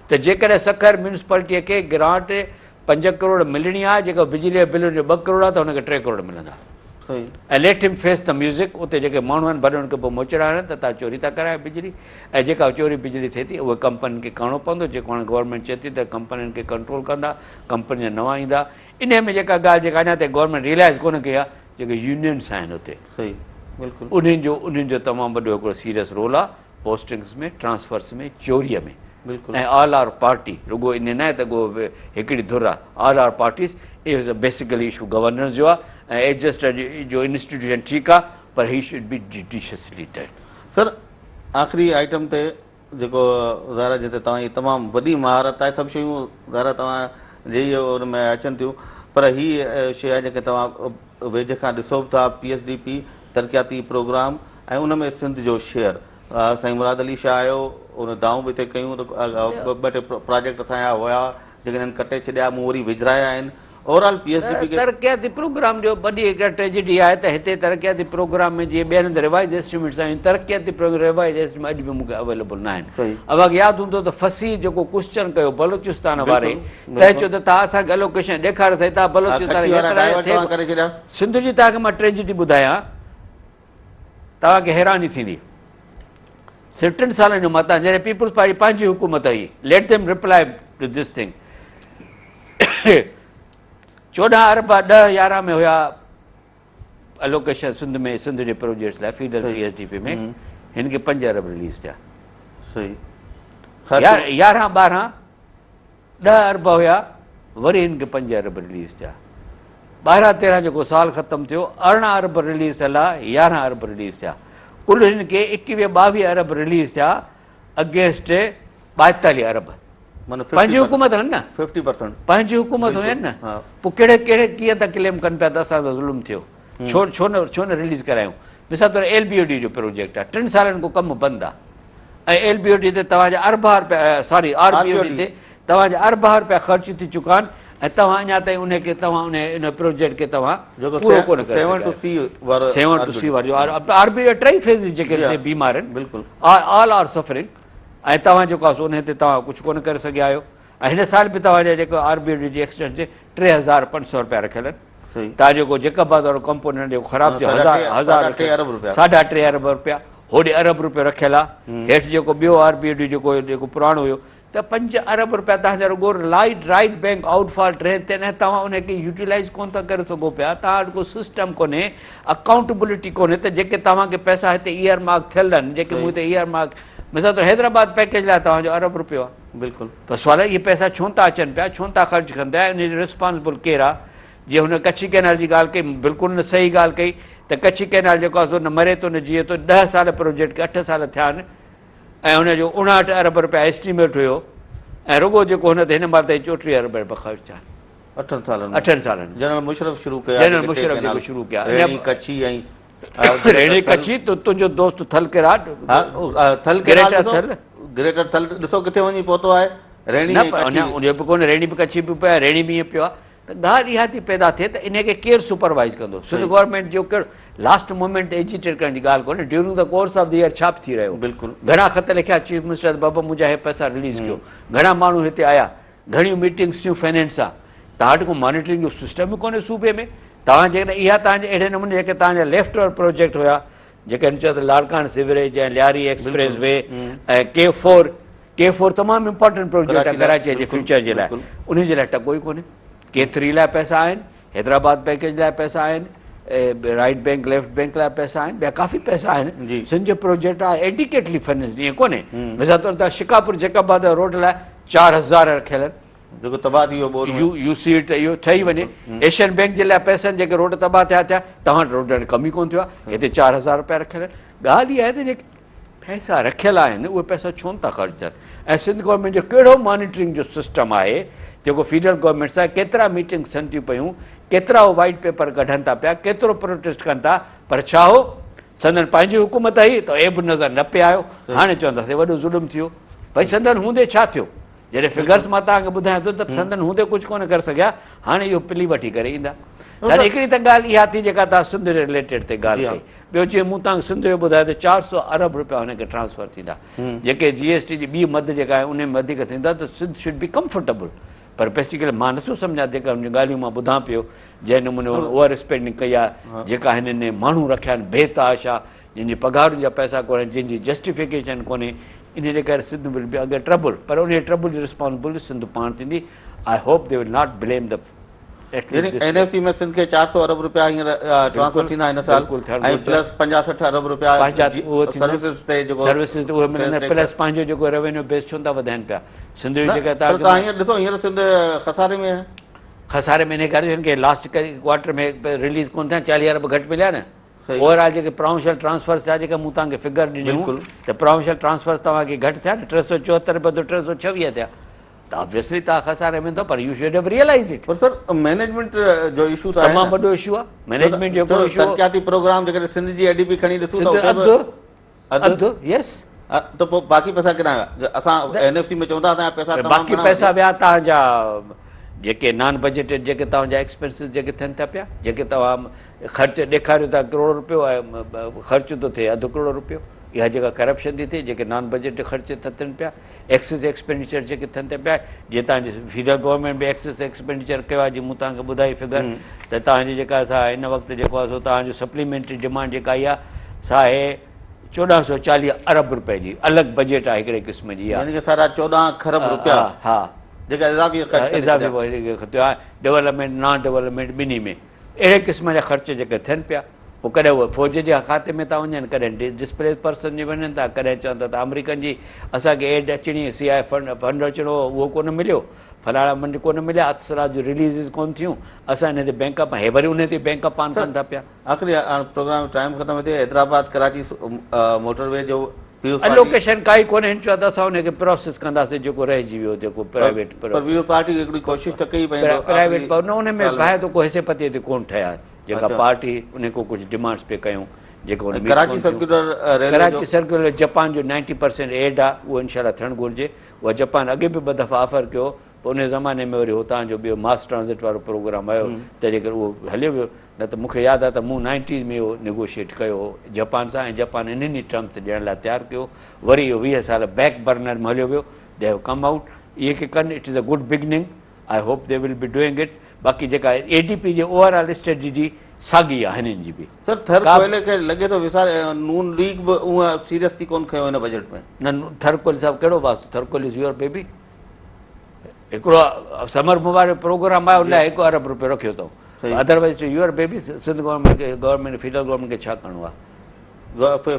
Speaker 2: ته جيڪڏهن سکر ميونسپالٽيء کي گرانٽ 5 ڪروڙ ملڻي آهي جيڪو بجلي جو بل ان جو 2 ڪروڙ آهي ته هن کي 3 ڪروڙ ملندا ۽ let him face the music اتي جيڪي ماڻهو آهن ڀلي انهن کي پوء موچڙا هڻن ته توهان چوري ٿا ڪرايو بجلي ۽ جيڪا چوري بجلي ٿئي ٿي اهي ڪمپنين کي ڪرڻو پوندو جيڪو هاڻي گورنمينٽ چئي ٿي ته ڪمپنين کي ڪنٽرول ڪندا ڪمپنين جا نوان ايندا انهيء ۾ جيڪا ڳالهه جيڪا اڃا تائين گورنمينٽ ريئلائيز ڪونه ڪئي آهي جيڪي يونينس آهن اتي
Speaker 1: صحيح بلڪل
Speaker 2: انهن جو انهن جو تمام وڏو هڪڙو سيريس رول آهي پوسٽنگس ۾ ٽرانسفرس ۾ چوريء ۾
Speaker 1: بلڪل
Speaker 2: ۽ آل آر پارٽي رڳو انهي ناهي ته ڪو هڪڙي ڌر آهي آل آر پارٽيز اهو بيسيڪلي اشو گورننس جو آهي ۽ ايڊجسٽر جو انسٽيٽيوشن ٺيڪ آهي پر he should be judiciously done.
Speaker 1: Sir آخري آئٽم تي جيڪو ظاهر آهي جتي توهان جي تمام وڏي مهارت آهي سڀ شيون ظاهر آهي توهان جي ئي ان ۾ اچن ٿيون پر هي شيء آهي جيڪي توهان ويجهي کان ڏسو به ٿا پي ايس ڊي پي ترقياتي پروگرام ۽ ان ۾ سنڌ جو شيئر سائين مراد علي شاهه آيو ان دانهون به هتي ڪيون ته ٻه ٽي پراجيڪٽ اسان جا هيا جيڪي هنن ڪٽي ڇڏيا مون وري وجهرايا آهن over all P S D P کي
Speaker 2: ترقياتي پروگرام جو وڏي هڪڙا ٽريجڊي آهي ته هتي ترقياتي پروگرام ۾ جيئن ٻين هنڌ ريوائز ايسٽيميٽس آيون ترقياتي پروگرام ريوائز ايسٽيميٽ اڄ به مون کي اويليبل نه آهن اوهان کي ياد هوندو ته فصيح جيڪو ڪوسچن ڪيو بلوچستان واري تنهن چيو ته توهان اسان کي الوڪيشن ڏيکاريو سائين توهان بلوچستان کي سنڌ جي توهان کي مان ٽريجڊي ٻڌايان توهان کي حيراني ٿيندي. صرف ٽن سالن جو متان جڏهن پيپلز پارٽي پنهنجي حڪومت هئي let them reply to this thing 14 ارب 10 11 ۾ هيا الوڪيشن سنڌ ۾ سنڌ جي پروجيڪٽس لاء feeder P S D P ۾ هن کي 5 ارب رليز ٿيا.
Speaker 1: صحيح.
Speaker 2: 11 12 10 ارب هيا وري هن کي 5 ارب رليز ٿيا. 12 13 جيڪو سال ختم ٿيو 18 ارب رليز ٿيل آ 11 ارب رليز ٿيا. ڪل هن کي 21 22 ارب رليز ٿيا اگينسٽ 42 ارب. پنهنجي حڪومت هن نه پنهنجي حڪومت هين نه پوء ڪهڙي ڪهڙي ڪيئن ٿا ڪليم ڪن پيا ته اسان سان ظلم ٿيو ڇو ڇو نه ڇو نه رليز ڪرايون مثال طور ايل بي او ڊي جو پروجيڪٽ آهي ٽن سالن کان ڪم بند آهي ۽ ايل بي او ڊي تي توهان جا اربها روپيا ساري آر بي او ڊي تي توهان جا اربها روپيا خرچ ٿي چڪا آهن ۽ توهان اڃا تائين ان کي توهان ان ان پروجيڪٽ کي توهان پورو ڪونه ڪري سگهيا سيون ٽو سي وارو آر بي ٽئي فيز جيڪي سي بيمار آهن بلڪل آل آر سفرنگ ۽ توهان جيڪو آهي سو انهي تي توهان ڪجهه ڪونه ڪري سگهيا آهيو ۽ هن سال به توهان جا جيڪو آر بي ڊي جي ايڪسيڊنٽ جي 3500 رپيا رکيل آهن توهان جيڪو جيڪب آباد وارو ڪمپوننٽ جيڪو خراب ٿيو هزار هزار ساڍا ٽي ارب رپيا هوڏي ارب رپيو رکيل آهي هيٺ جيڪو ٻيو آر بي ڊي جيڪو جيڪو پراڻو هيو ته 5 ارب رپيا توهان جا رڳو light right bank outfall drain تي آهن توهان ان کي يوٽيلائز ڪونه ٿا ڪري سگهو پيا توهان وٽ ڪو سسٽم ڪونهي اڪائونٽبلٽي ڪونهي ته جيڪي توهان کي پئسا هتي ايئر مارڪ ٿيل آهن جيڪي مون هتي ايئر مارڪ مثال طور حيدرآباد پيڪيج لاء توهان جو ارب رپيو آهي
Speaker 1: بلڪل
Speaker 2: پر سوال اهي پئسا ڇو ٿا اچن پيا ڇو ٿا خرچ ڪن پيا ان جو ريسپانسبل ڪير آهي جي هن ڪڇي ڪئنال جي ڳالهه ڪئي بلڪل هن صحيح ڳالهه ڪئي ته ڪڇي ڪئنال جيڪو آهي سو نه مري ٿو نه جيئي ٿو 10 سال پروجيڪٽ کي 8 سال ٿيا آهن ۽ هن جو 59 ارب رپيا ايسٽيميٽ هيو ۽ رڳو جيڪو هن تي هن مهل تائين 34 ارب رپيا خرچ ٿيا آهن
Speaker 1: اٺن سالن ۾
Speaker 2: اٺن سالن ۾
Speaker 1: جنرل مشرف شروع ڪيا
Speaker 2: جنرل مشرف جيڪو شروع ڪيا
Speaker 1: ريڻي ڪڇي ۽
Speaker 2: ريڻي ڪڇي تو تنهنجو دوست ٿل ڪراٽ
Speaker 1: ها ٿل ڪراٽ ڏسو گريٽر ٿل ڏسو ڪٿي وڃي پهتو آهي ريڻي
Speaker 2: ۽ ڪڇي نه ان جو به ڪونه ريڻي به ڪڇي به پيو آهي ريڻي به ائين پيو آهي ته ڳالهه اها ٿي پيدا ٿئي ته انهي کي ڪير سپروائز ڪندو سنڌ گورنمينٽ جو ڪهڙو لاسٽ مومينٽ ايجيٽيٽ ڪرڻ جي ڳالهه ڪونهي during the course of the year ڇا به ٿي رهيو
Speaker 1: بلڪل
Speaker 2: گهڻا خط لکيا چيف منسٽر ته بابا منهنجا هي پئسا رليز ڪيو گهڻا ماڻهو هتي آيا گهڻيون ميٽنگس ٿيون فنانس سان توهان وٽ ڪو مانيٽرنگ جو سسٽم ئي ڪونهي صوبي ۾ توهان جيڪڏهن اها توهان جي اهڙي نموني جيڪي توهان جا ليفٽ اوور پروجيڪٽ هيا جيڪي هن چيو ته لاڙڪاڻه سيوريج ۽ لياري ايڪسپريس وي ۽ ڪي فور ڪي فور تمام امپارٽنٽ پروجيڪٽ آهي ڪراچي جي فيوچر جي لاء انهي جي لاء ٽڪو ئي ڪونهي ڪي ٿري لاء پئسا آهن حيدرآباد پيڪيج لاء پئسا آهن رائيٽ بينڪ ليفٽ بينڪ لاء پئسا آهن ٻيا ڪافي پئسا آهن سنڌ جو پروجيڪٽ آهي ايڊيڪيٽلي فننس ائين ڪونهي مثال طور ته شڪاپور جيڪب آباد روڊ لاء 4000 رکيل آهن
Speaker 1: جيڪو تباهه ٿي ويو ٻوڏ
Speaker 2: ۾ يو سي ته اهو ٺهي وڃي ايشين بينڪ جي لاء پئسن جيڪي روڊ تباهه ٿيا ٿيا توهان وٽ روڊن ڪم ئي ڪونه ٿيو آهي هتي 4000 رپيا رکيل آهن ڳالهه اها آهي ته جيڪي پئسا رکيل آهن اهي پئسا ڇو نٿا خرچ ٿين ۽ سنڌ گورنمينٽ جو ڪهڙو مانيٽرنگ جو سسٽم آهي جيڪو فيڊرل گورنمينٽ سان ڪيترا ميٽنگس ٿين ٿيون پيون ڪيترا هو وائيٽ پيپر ڪڍن ٿا پيا ڪيترو پروٽيسٽ ڪن ٿا پر ڇا هو سندن پنهنجي حڪومت هئي ته عيب نظر نه پئي آيو هاڻي چون ٿا سي وڏو ظلم ٿيو ڀئي سندن هوندي ڇا ٿيو جڏهن فگرس مان توهان کي ٻڌايان ٿو ته سندن هوندي ڪجهه ڪونه ڪري سگهيا هاڻي اهو پلي وٺي ڪري ايندا هڪڙي ته ڳالهه اها ٿي جيڪا توهان سنڌ رليٽيڊ تي ڳالهه ڪئي ٻيو جيئن مون توهان کي سنڌ جو ٻڌايو ته 400 ارب رپيا هن کي ٽرانسفر ٿيندا جيڪي جي ايس ٽي جي ٻي مد جيڪا آهي ان ۾ وڌيڪ ٿيندا ته Sindh should be comfortable per basically مان نٿو سمجهان جيڪا هن جون ڳالهيون مان ٻڌان پيو جنهن نموني هن اوور اسپينڊنگ ڪئي آهي جيڪا هنن ماڻهو رکيا آهن بي تحاشا جن جي پگهارن جا پئسا ڪونهن جن جي جسٽيفڪيشن ڪونهي انهي جي ڪري سنڌ ول بي اڳي ٽربل پر انهي ٽربل جي ريسپانسبلٽي سنڌ پاڻ ٿيندي I hope the will not blame the
Speaker 1: يعني اين ايف سي ۾ سنڌ کي 400 ارب رپيا هينئر ٽرانسفر ٿيندا هن سال ۽ پلس 50 60 ارب رپيا سروسز تي جيڪو
Speaker 2: سروسز تي اهي ملندا پلس پنهنجو جيڪو روينيو بيس ڇو نٿا وڌائين پيا سنڌ جو جيڪا
Speaker 1: پر توهان هينئر ڏسو هينئر سنڌ خساري ۾ آهي
Speaker 2: خساري ۾ انهي ڪري هن کي لاسٽ ڪوارٽر ۾ رليز ڪونه ٿيا 40 ارب گهٽ مليا نه اوور آل جيڪي پراونشل ٽرانسفرز ٿيا جيڪا مون توهان کي فگر ڏنيون ته پراونشل ٽرانسفرز توهان کي گهٽ ٿيا نه 374 بدران 326 ٿيا ته آبويسلي توهان خساري ۾ ايندو پر you should have realised it.
Speaker 1: Per sir management جو اشو ته آهي
Speaker 2: تمام وڏو اشو آهي مئنيجمينٽ جو هڪڙو اشو
Speaker 1: ترقياتي پروگرام جيڪڏهن سنڌ جي اي ڊي پي کڻي ڏسون ته
Speaker 2: اتي به اڌ اڌ يس
Speaker 1: ته پوء باقي پئسا ڪيڏانهن ويا اسان اين ايف سي ۾ چون ٿا اسان جا پئسا تمام
Speaker 2: باقي پئسا ويا توهان جا جيڪي نان بجيٽيڊ جيڪي توهان جا ايڪسپينسز جيڪي ٿين ٿا پيا جيڪي توهان خرچ ڏيکاريو ٿا ڪروڙ روپيو ۽ خرچ ٿو ٿئي اڌ ڪروڙ روپيو اها جيڪا ڪرپشن ٿي ٿئي جيڪي نان بجيٽ خرچ ٿا ٿين پيا ايڪسس ايڪسپينڊيچر جيڪي ٿين ٿا پيا جي توهان جي فيڊرل گورنمينٽ به ايڪسس ايڪسپينڊيچر ڪيو آهي جي مون توهان کي ٻڌائي فگر ته توهان جي جيڪا سا هن وقت جيڪو آهي سو توهان جو سپليمينٽري ڊمانڊ جيڪا آئي آهي سا آهي 1440 ارب روپئي جي الڳ بجيٽ آهي هڪڙي قسم جي
Speaker 1: يعني ڪه ساڍا 14 کرب روپيا
Speaker 2: ها
Speaker 1: جيڪا اضافي خرچ ڪري
Speaker 2: اضافي ٿيو آهي ڊولپمينٽ نان ڊولپمينٽ ٻنهي ۾ اهڙي قسم جا خرچ جيڪي ٿين پيا پوء ڪڏهن اهي فوج جي کاتي ۾ ٿا وڃن ڪڏهن ڊسپليس پرسن جي وڃن ٿا ڪڏهن چون ٿا ته آمريڪن جي اسان کي ايڊ اچڻي سي آء فنڊ فنڊ اچڻو هو اهو ڪونه مليو فلاڻا فنڊ ڪونه مليا اتصلات جون رليزز ڪونه ٿيون اسان ان تي بينڪ اپ هي وري ان تي بينڪ اپ آن ڪن ٿا پيا.
Speaker 1: آخري هاڻ پروگرام جو ٽائيم ختم ٿئي حيدرآباد ڪراچي موٽر وي جو پيپلز پارٽي
Speaker 2: الوڪيشن ڪائي ڪونهي هن چيو ته اسان ان کي پروسيس ڪنداسين جيڪو رهجي ويو جيڪو پرائيويٽ
Speaker 1: پر پيپلز پارٽي هڪڙي ڪوشش ته ڪئي پئي
Speaker 2: پرائيويٽ پر نه ان ۾ ڀائي ته ڪو حصي پتي تي ڪون ٺهيا جيڪا پارٽي ان کو ڪجهه ڊيمانڊس پئي ڪيون جيڪو ان
Speaker 1: Karachi circular railway
Speaker 2: Karachi circular Japan جو 90% ايڊ آ اهو انشاء الله ٿيڻ گهرجي اها جپان اڳي به ٻه دفعا آفر ڪيو پوء انهي زماني ۾ وري هتان جو ٻيو ماس ٽرانزٽ وارو پروگرام آيو تنهن جي ڪري اهو هليو ويو نه ته مون کي ياد آهي ته مون نائنٽيز ۾ اهو نيگوشيئيٽ ڪيو هو جپان سان ۽ جپان انهن ئي ٽرمز تي ڏيڻ لاء تيار ڪيو وري اهو 20 سال بيڪ برنر ۾ هليو ويو the have come out اهي ڪي ڪن it is a good beginning I hope the will be doing it باقي جيڪا اي ڊي پي جي اوور آل اسٽريٽجي ساڳي آهي هنن جي به.
Speaker 1: سر ٿر ڪوئلي کي لڳي ٿو وساري نون ليگ به اونهه سيريس ٿي ڪون کنيو هن بجيٽ ۾.
Speaker 2: نه ٿر ڪوئلي صاحب ڪهڙو واسطو ٿر ڪوئلي از your baby هڪڙو سمر مبارڪ پروگرام آهي ان لاء هڪ ارب روپيو رکيو اٿئون otherwise your baby Sindh government کي گورنمينٽ فيڊرل گورنمينٽ کي ڇا ڪرڻو آهي.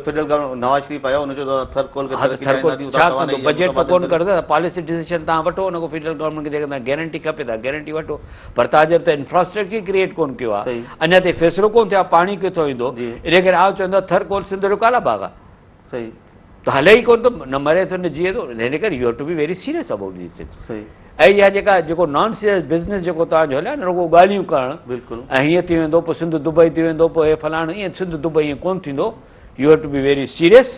Speaker 1: فيڊرل گورنمينٽ نواز شريف آيو ان چيو ته ٿر ڪول کي ترقي
Speaker 2: ٿر ڪول ڇا ڪندو بجيٽ ته ڪون ڪندو پاليسي ڊسيشن تان وٺو ان کان فيڊرل گورنمينٽ کي جيڪڏهن گيرنٽي کپي ته گيرنٽي وٺو پر تان جب ته انفراسٽرڪچر ئي ڪريئيٽ ڪون ڪيو آهي اڃا تائين فيصلو ڪون ٿيو آهي پاڻي ڪٿو ايندو ان ڪري آء چوندو ٿر ڪول سنڌ جو ڪالا باغ آهي
Speaker 1: صحيح
Speaker 2: ته هلي ئي ڪون ٿو نه مري ٿو نه جيئي ٿو ان ڪري you have to be very serious about these things
Speaker 1: صحيح
Speaker 2: ۽ اها جيڪا جيڪو نان سيريس بزنس جيڪو توهان جو هليا نه رڳو ڳالهيون ڪرڻ
Speaker 1: بلڪل
Speaker 2: ۽ هيئن ٿي ويندو پوء سنڌ دبئي ٿي ويندو پوء هي فلاڻو ائين سنڌ دبئي ائين ڪون ٿيندو you have to be very serious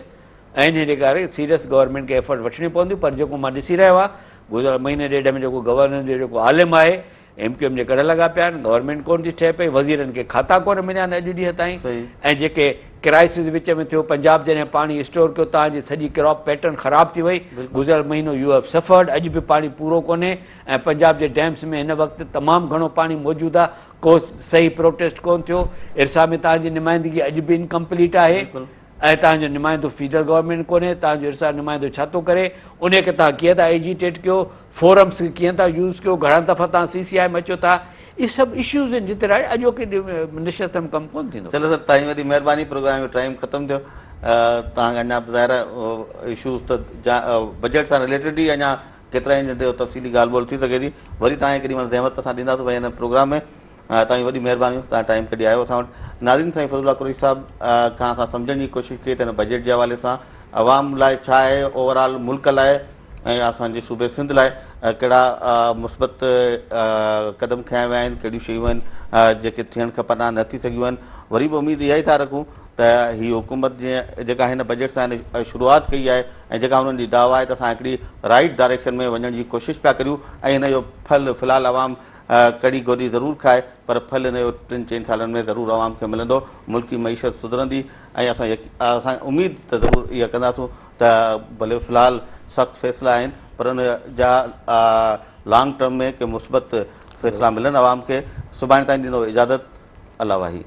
Speaker 2: ۽ انهي جي ڪري سيريس گورنمينٽ کي ايفرٽ وٺڻي پونديون پر جيڪو مان ڏسي رهيو آهيان گذريل مهيني ڏيڍ ۾ جيڪو گورنر جو جيڪو عالم آهي ايم ڪيو ايم جي ڪڙ لڳا پيا آهن، گورنمينٽ ڪونه ٿي ٺهي پئي، وزيرن کي کاتا ڪونه مليا آهن اڄ ڏينهن تائين ۽ جيڪي ڪرائسز وچ ۾ ٿيو پنجاب جڏهن پاڻي اسٽور ڪيو تان جي سڄي ڪراپ پيٽرن خراب ٿي وئي گذريل مهينو يو have suffered اڄ به پاڻي پورو ڪونهي ۽ پنجاب جي ڊيمس ۾ هن وقت تمام گهڻو پاڻي موجود آهي ڪو صحيح پروٽيسٽ ڪونه ٿيو ارسا ۾ تان جي نمائندگي اڄ به انڪمپليٽ آهي ۽ توهان جو نمائندو فيڊرل گورنمينٽ ڪونهي، توهان جو ارسا نمائندو ڇا ٿو ڪري، انهي کي توهان ڪيئن ٿا ايجيٽيٽ ڪيو، فورمز کي ڪيئن ٿا يوز ڪيو، گهڻا دفعا توهان سي سي آء ۾ اچو ٿا، اهي سڀ اشوز آهن جتي اڄوڪي نشست ۾ ڪم ڪونه ٿيندو.
Speaker 1: چلو سر تائين وڏي مهرباني پروگرام جو ٽائيم ختم ٿيو توهان کي اڃا به ظاهر آهي اشوز ته بجيٽ سان رليٽيڊ ئي اڃا ڪيترا ئي جن تي تفصيلي ڳالهه ٻولهه ٿي سگهي ٿي وري توهان کي ڪيڏي مهل زحمت اسان ڏينداسون ڀئي هن پروگرام ۾ توهان جي وڏي مهرباني توهان ٽائيم ڪڍي آيو اسان وٽ. ناظرين سائين فضل الله قريشي صاحب کان اسان سمجهڻ جي ڪوشش ڪئي ته هن بجيٽ جي حوالي سان عوام لاء ڇا آهي اوور آل ملڪ لاء ۽ اسان جي صوبي سنڌ لاء ڪهڙا مثبت قدم کنيا ويا آهن ڪهڙيون شيون آهن جيڪي ٿيڻ کپن ها نه ٿي سگهيون آهن وري به اميد اها ئي ٿا رکون ته هي حڪومت جيئن جيڪا هن بجيٽ سان شروعات ڪئي آهي ۽ جيڪا انهن جي دعويٰ آهي ته اسان هڪڙي رائيٽ ڊائريڪشن ۾ وڃڻ جي ڪوشش پيا ڪريون ۽ هن جو ڦل في الحال عوام ڪڙي گوڏي ضرور کائي پر ڦل ان جو ٽن چئن سالن ۾ ضرور عوام کي ملندو، ملڪي معيشت سڌرندي ۽ اسان اسان اميد ته ضرور اها ڪنداسون ته ڀلي في الحال سخت فيصلا آهن پر ان جا لانگ ٽرم ۾ ڪي مثبت فيصلا ملن عوام کي. سڀاڻي تائين ڏيندو اجازت الله واهي.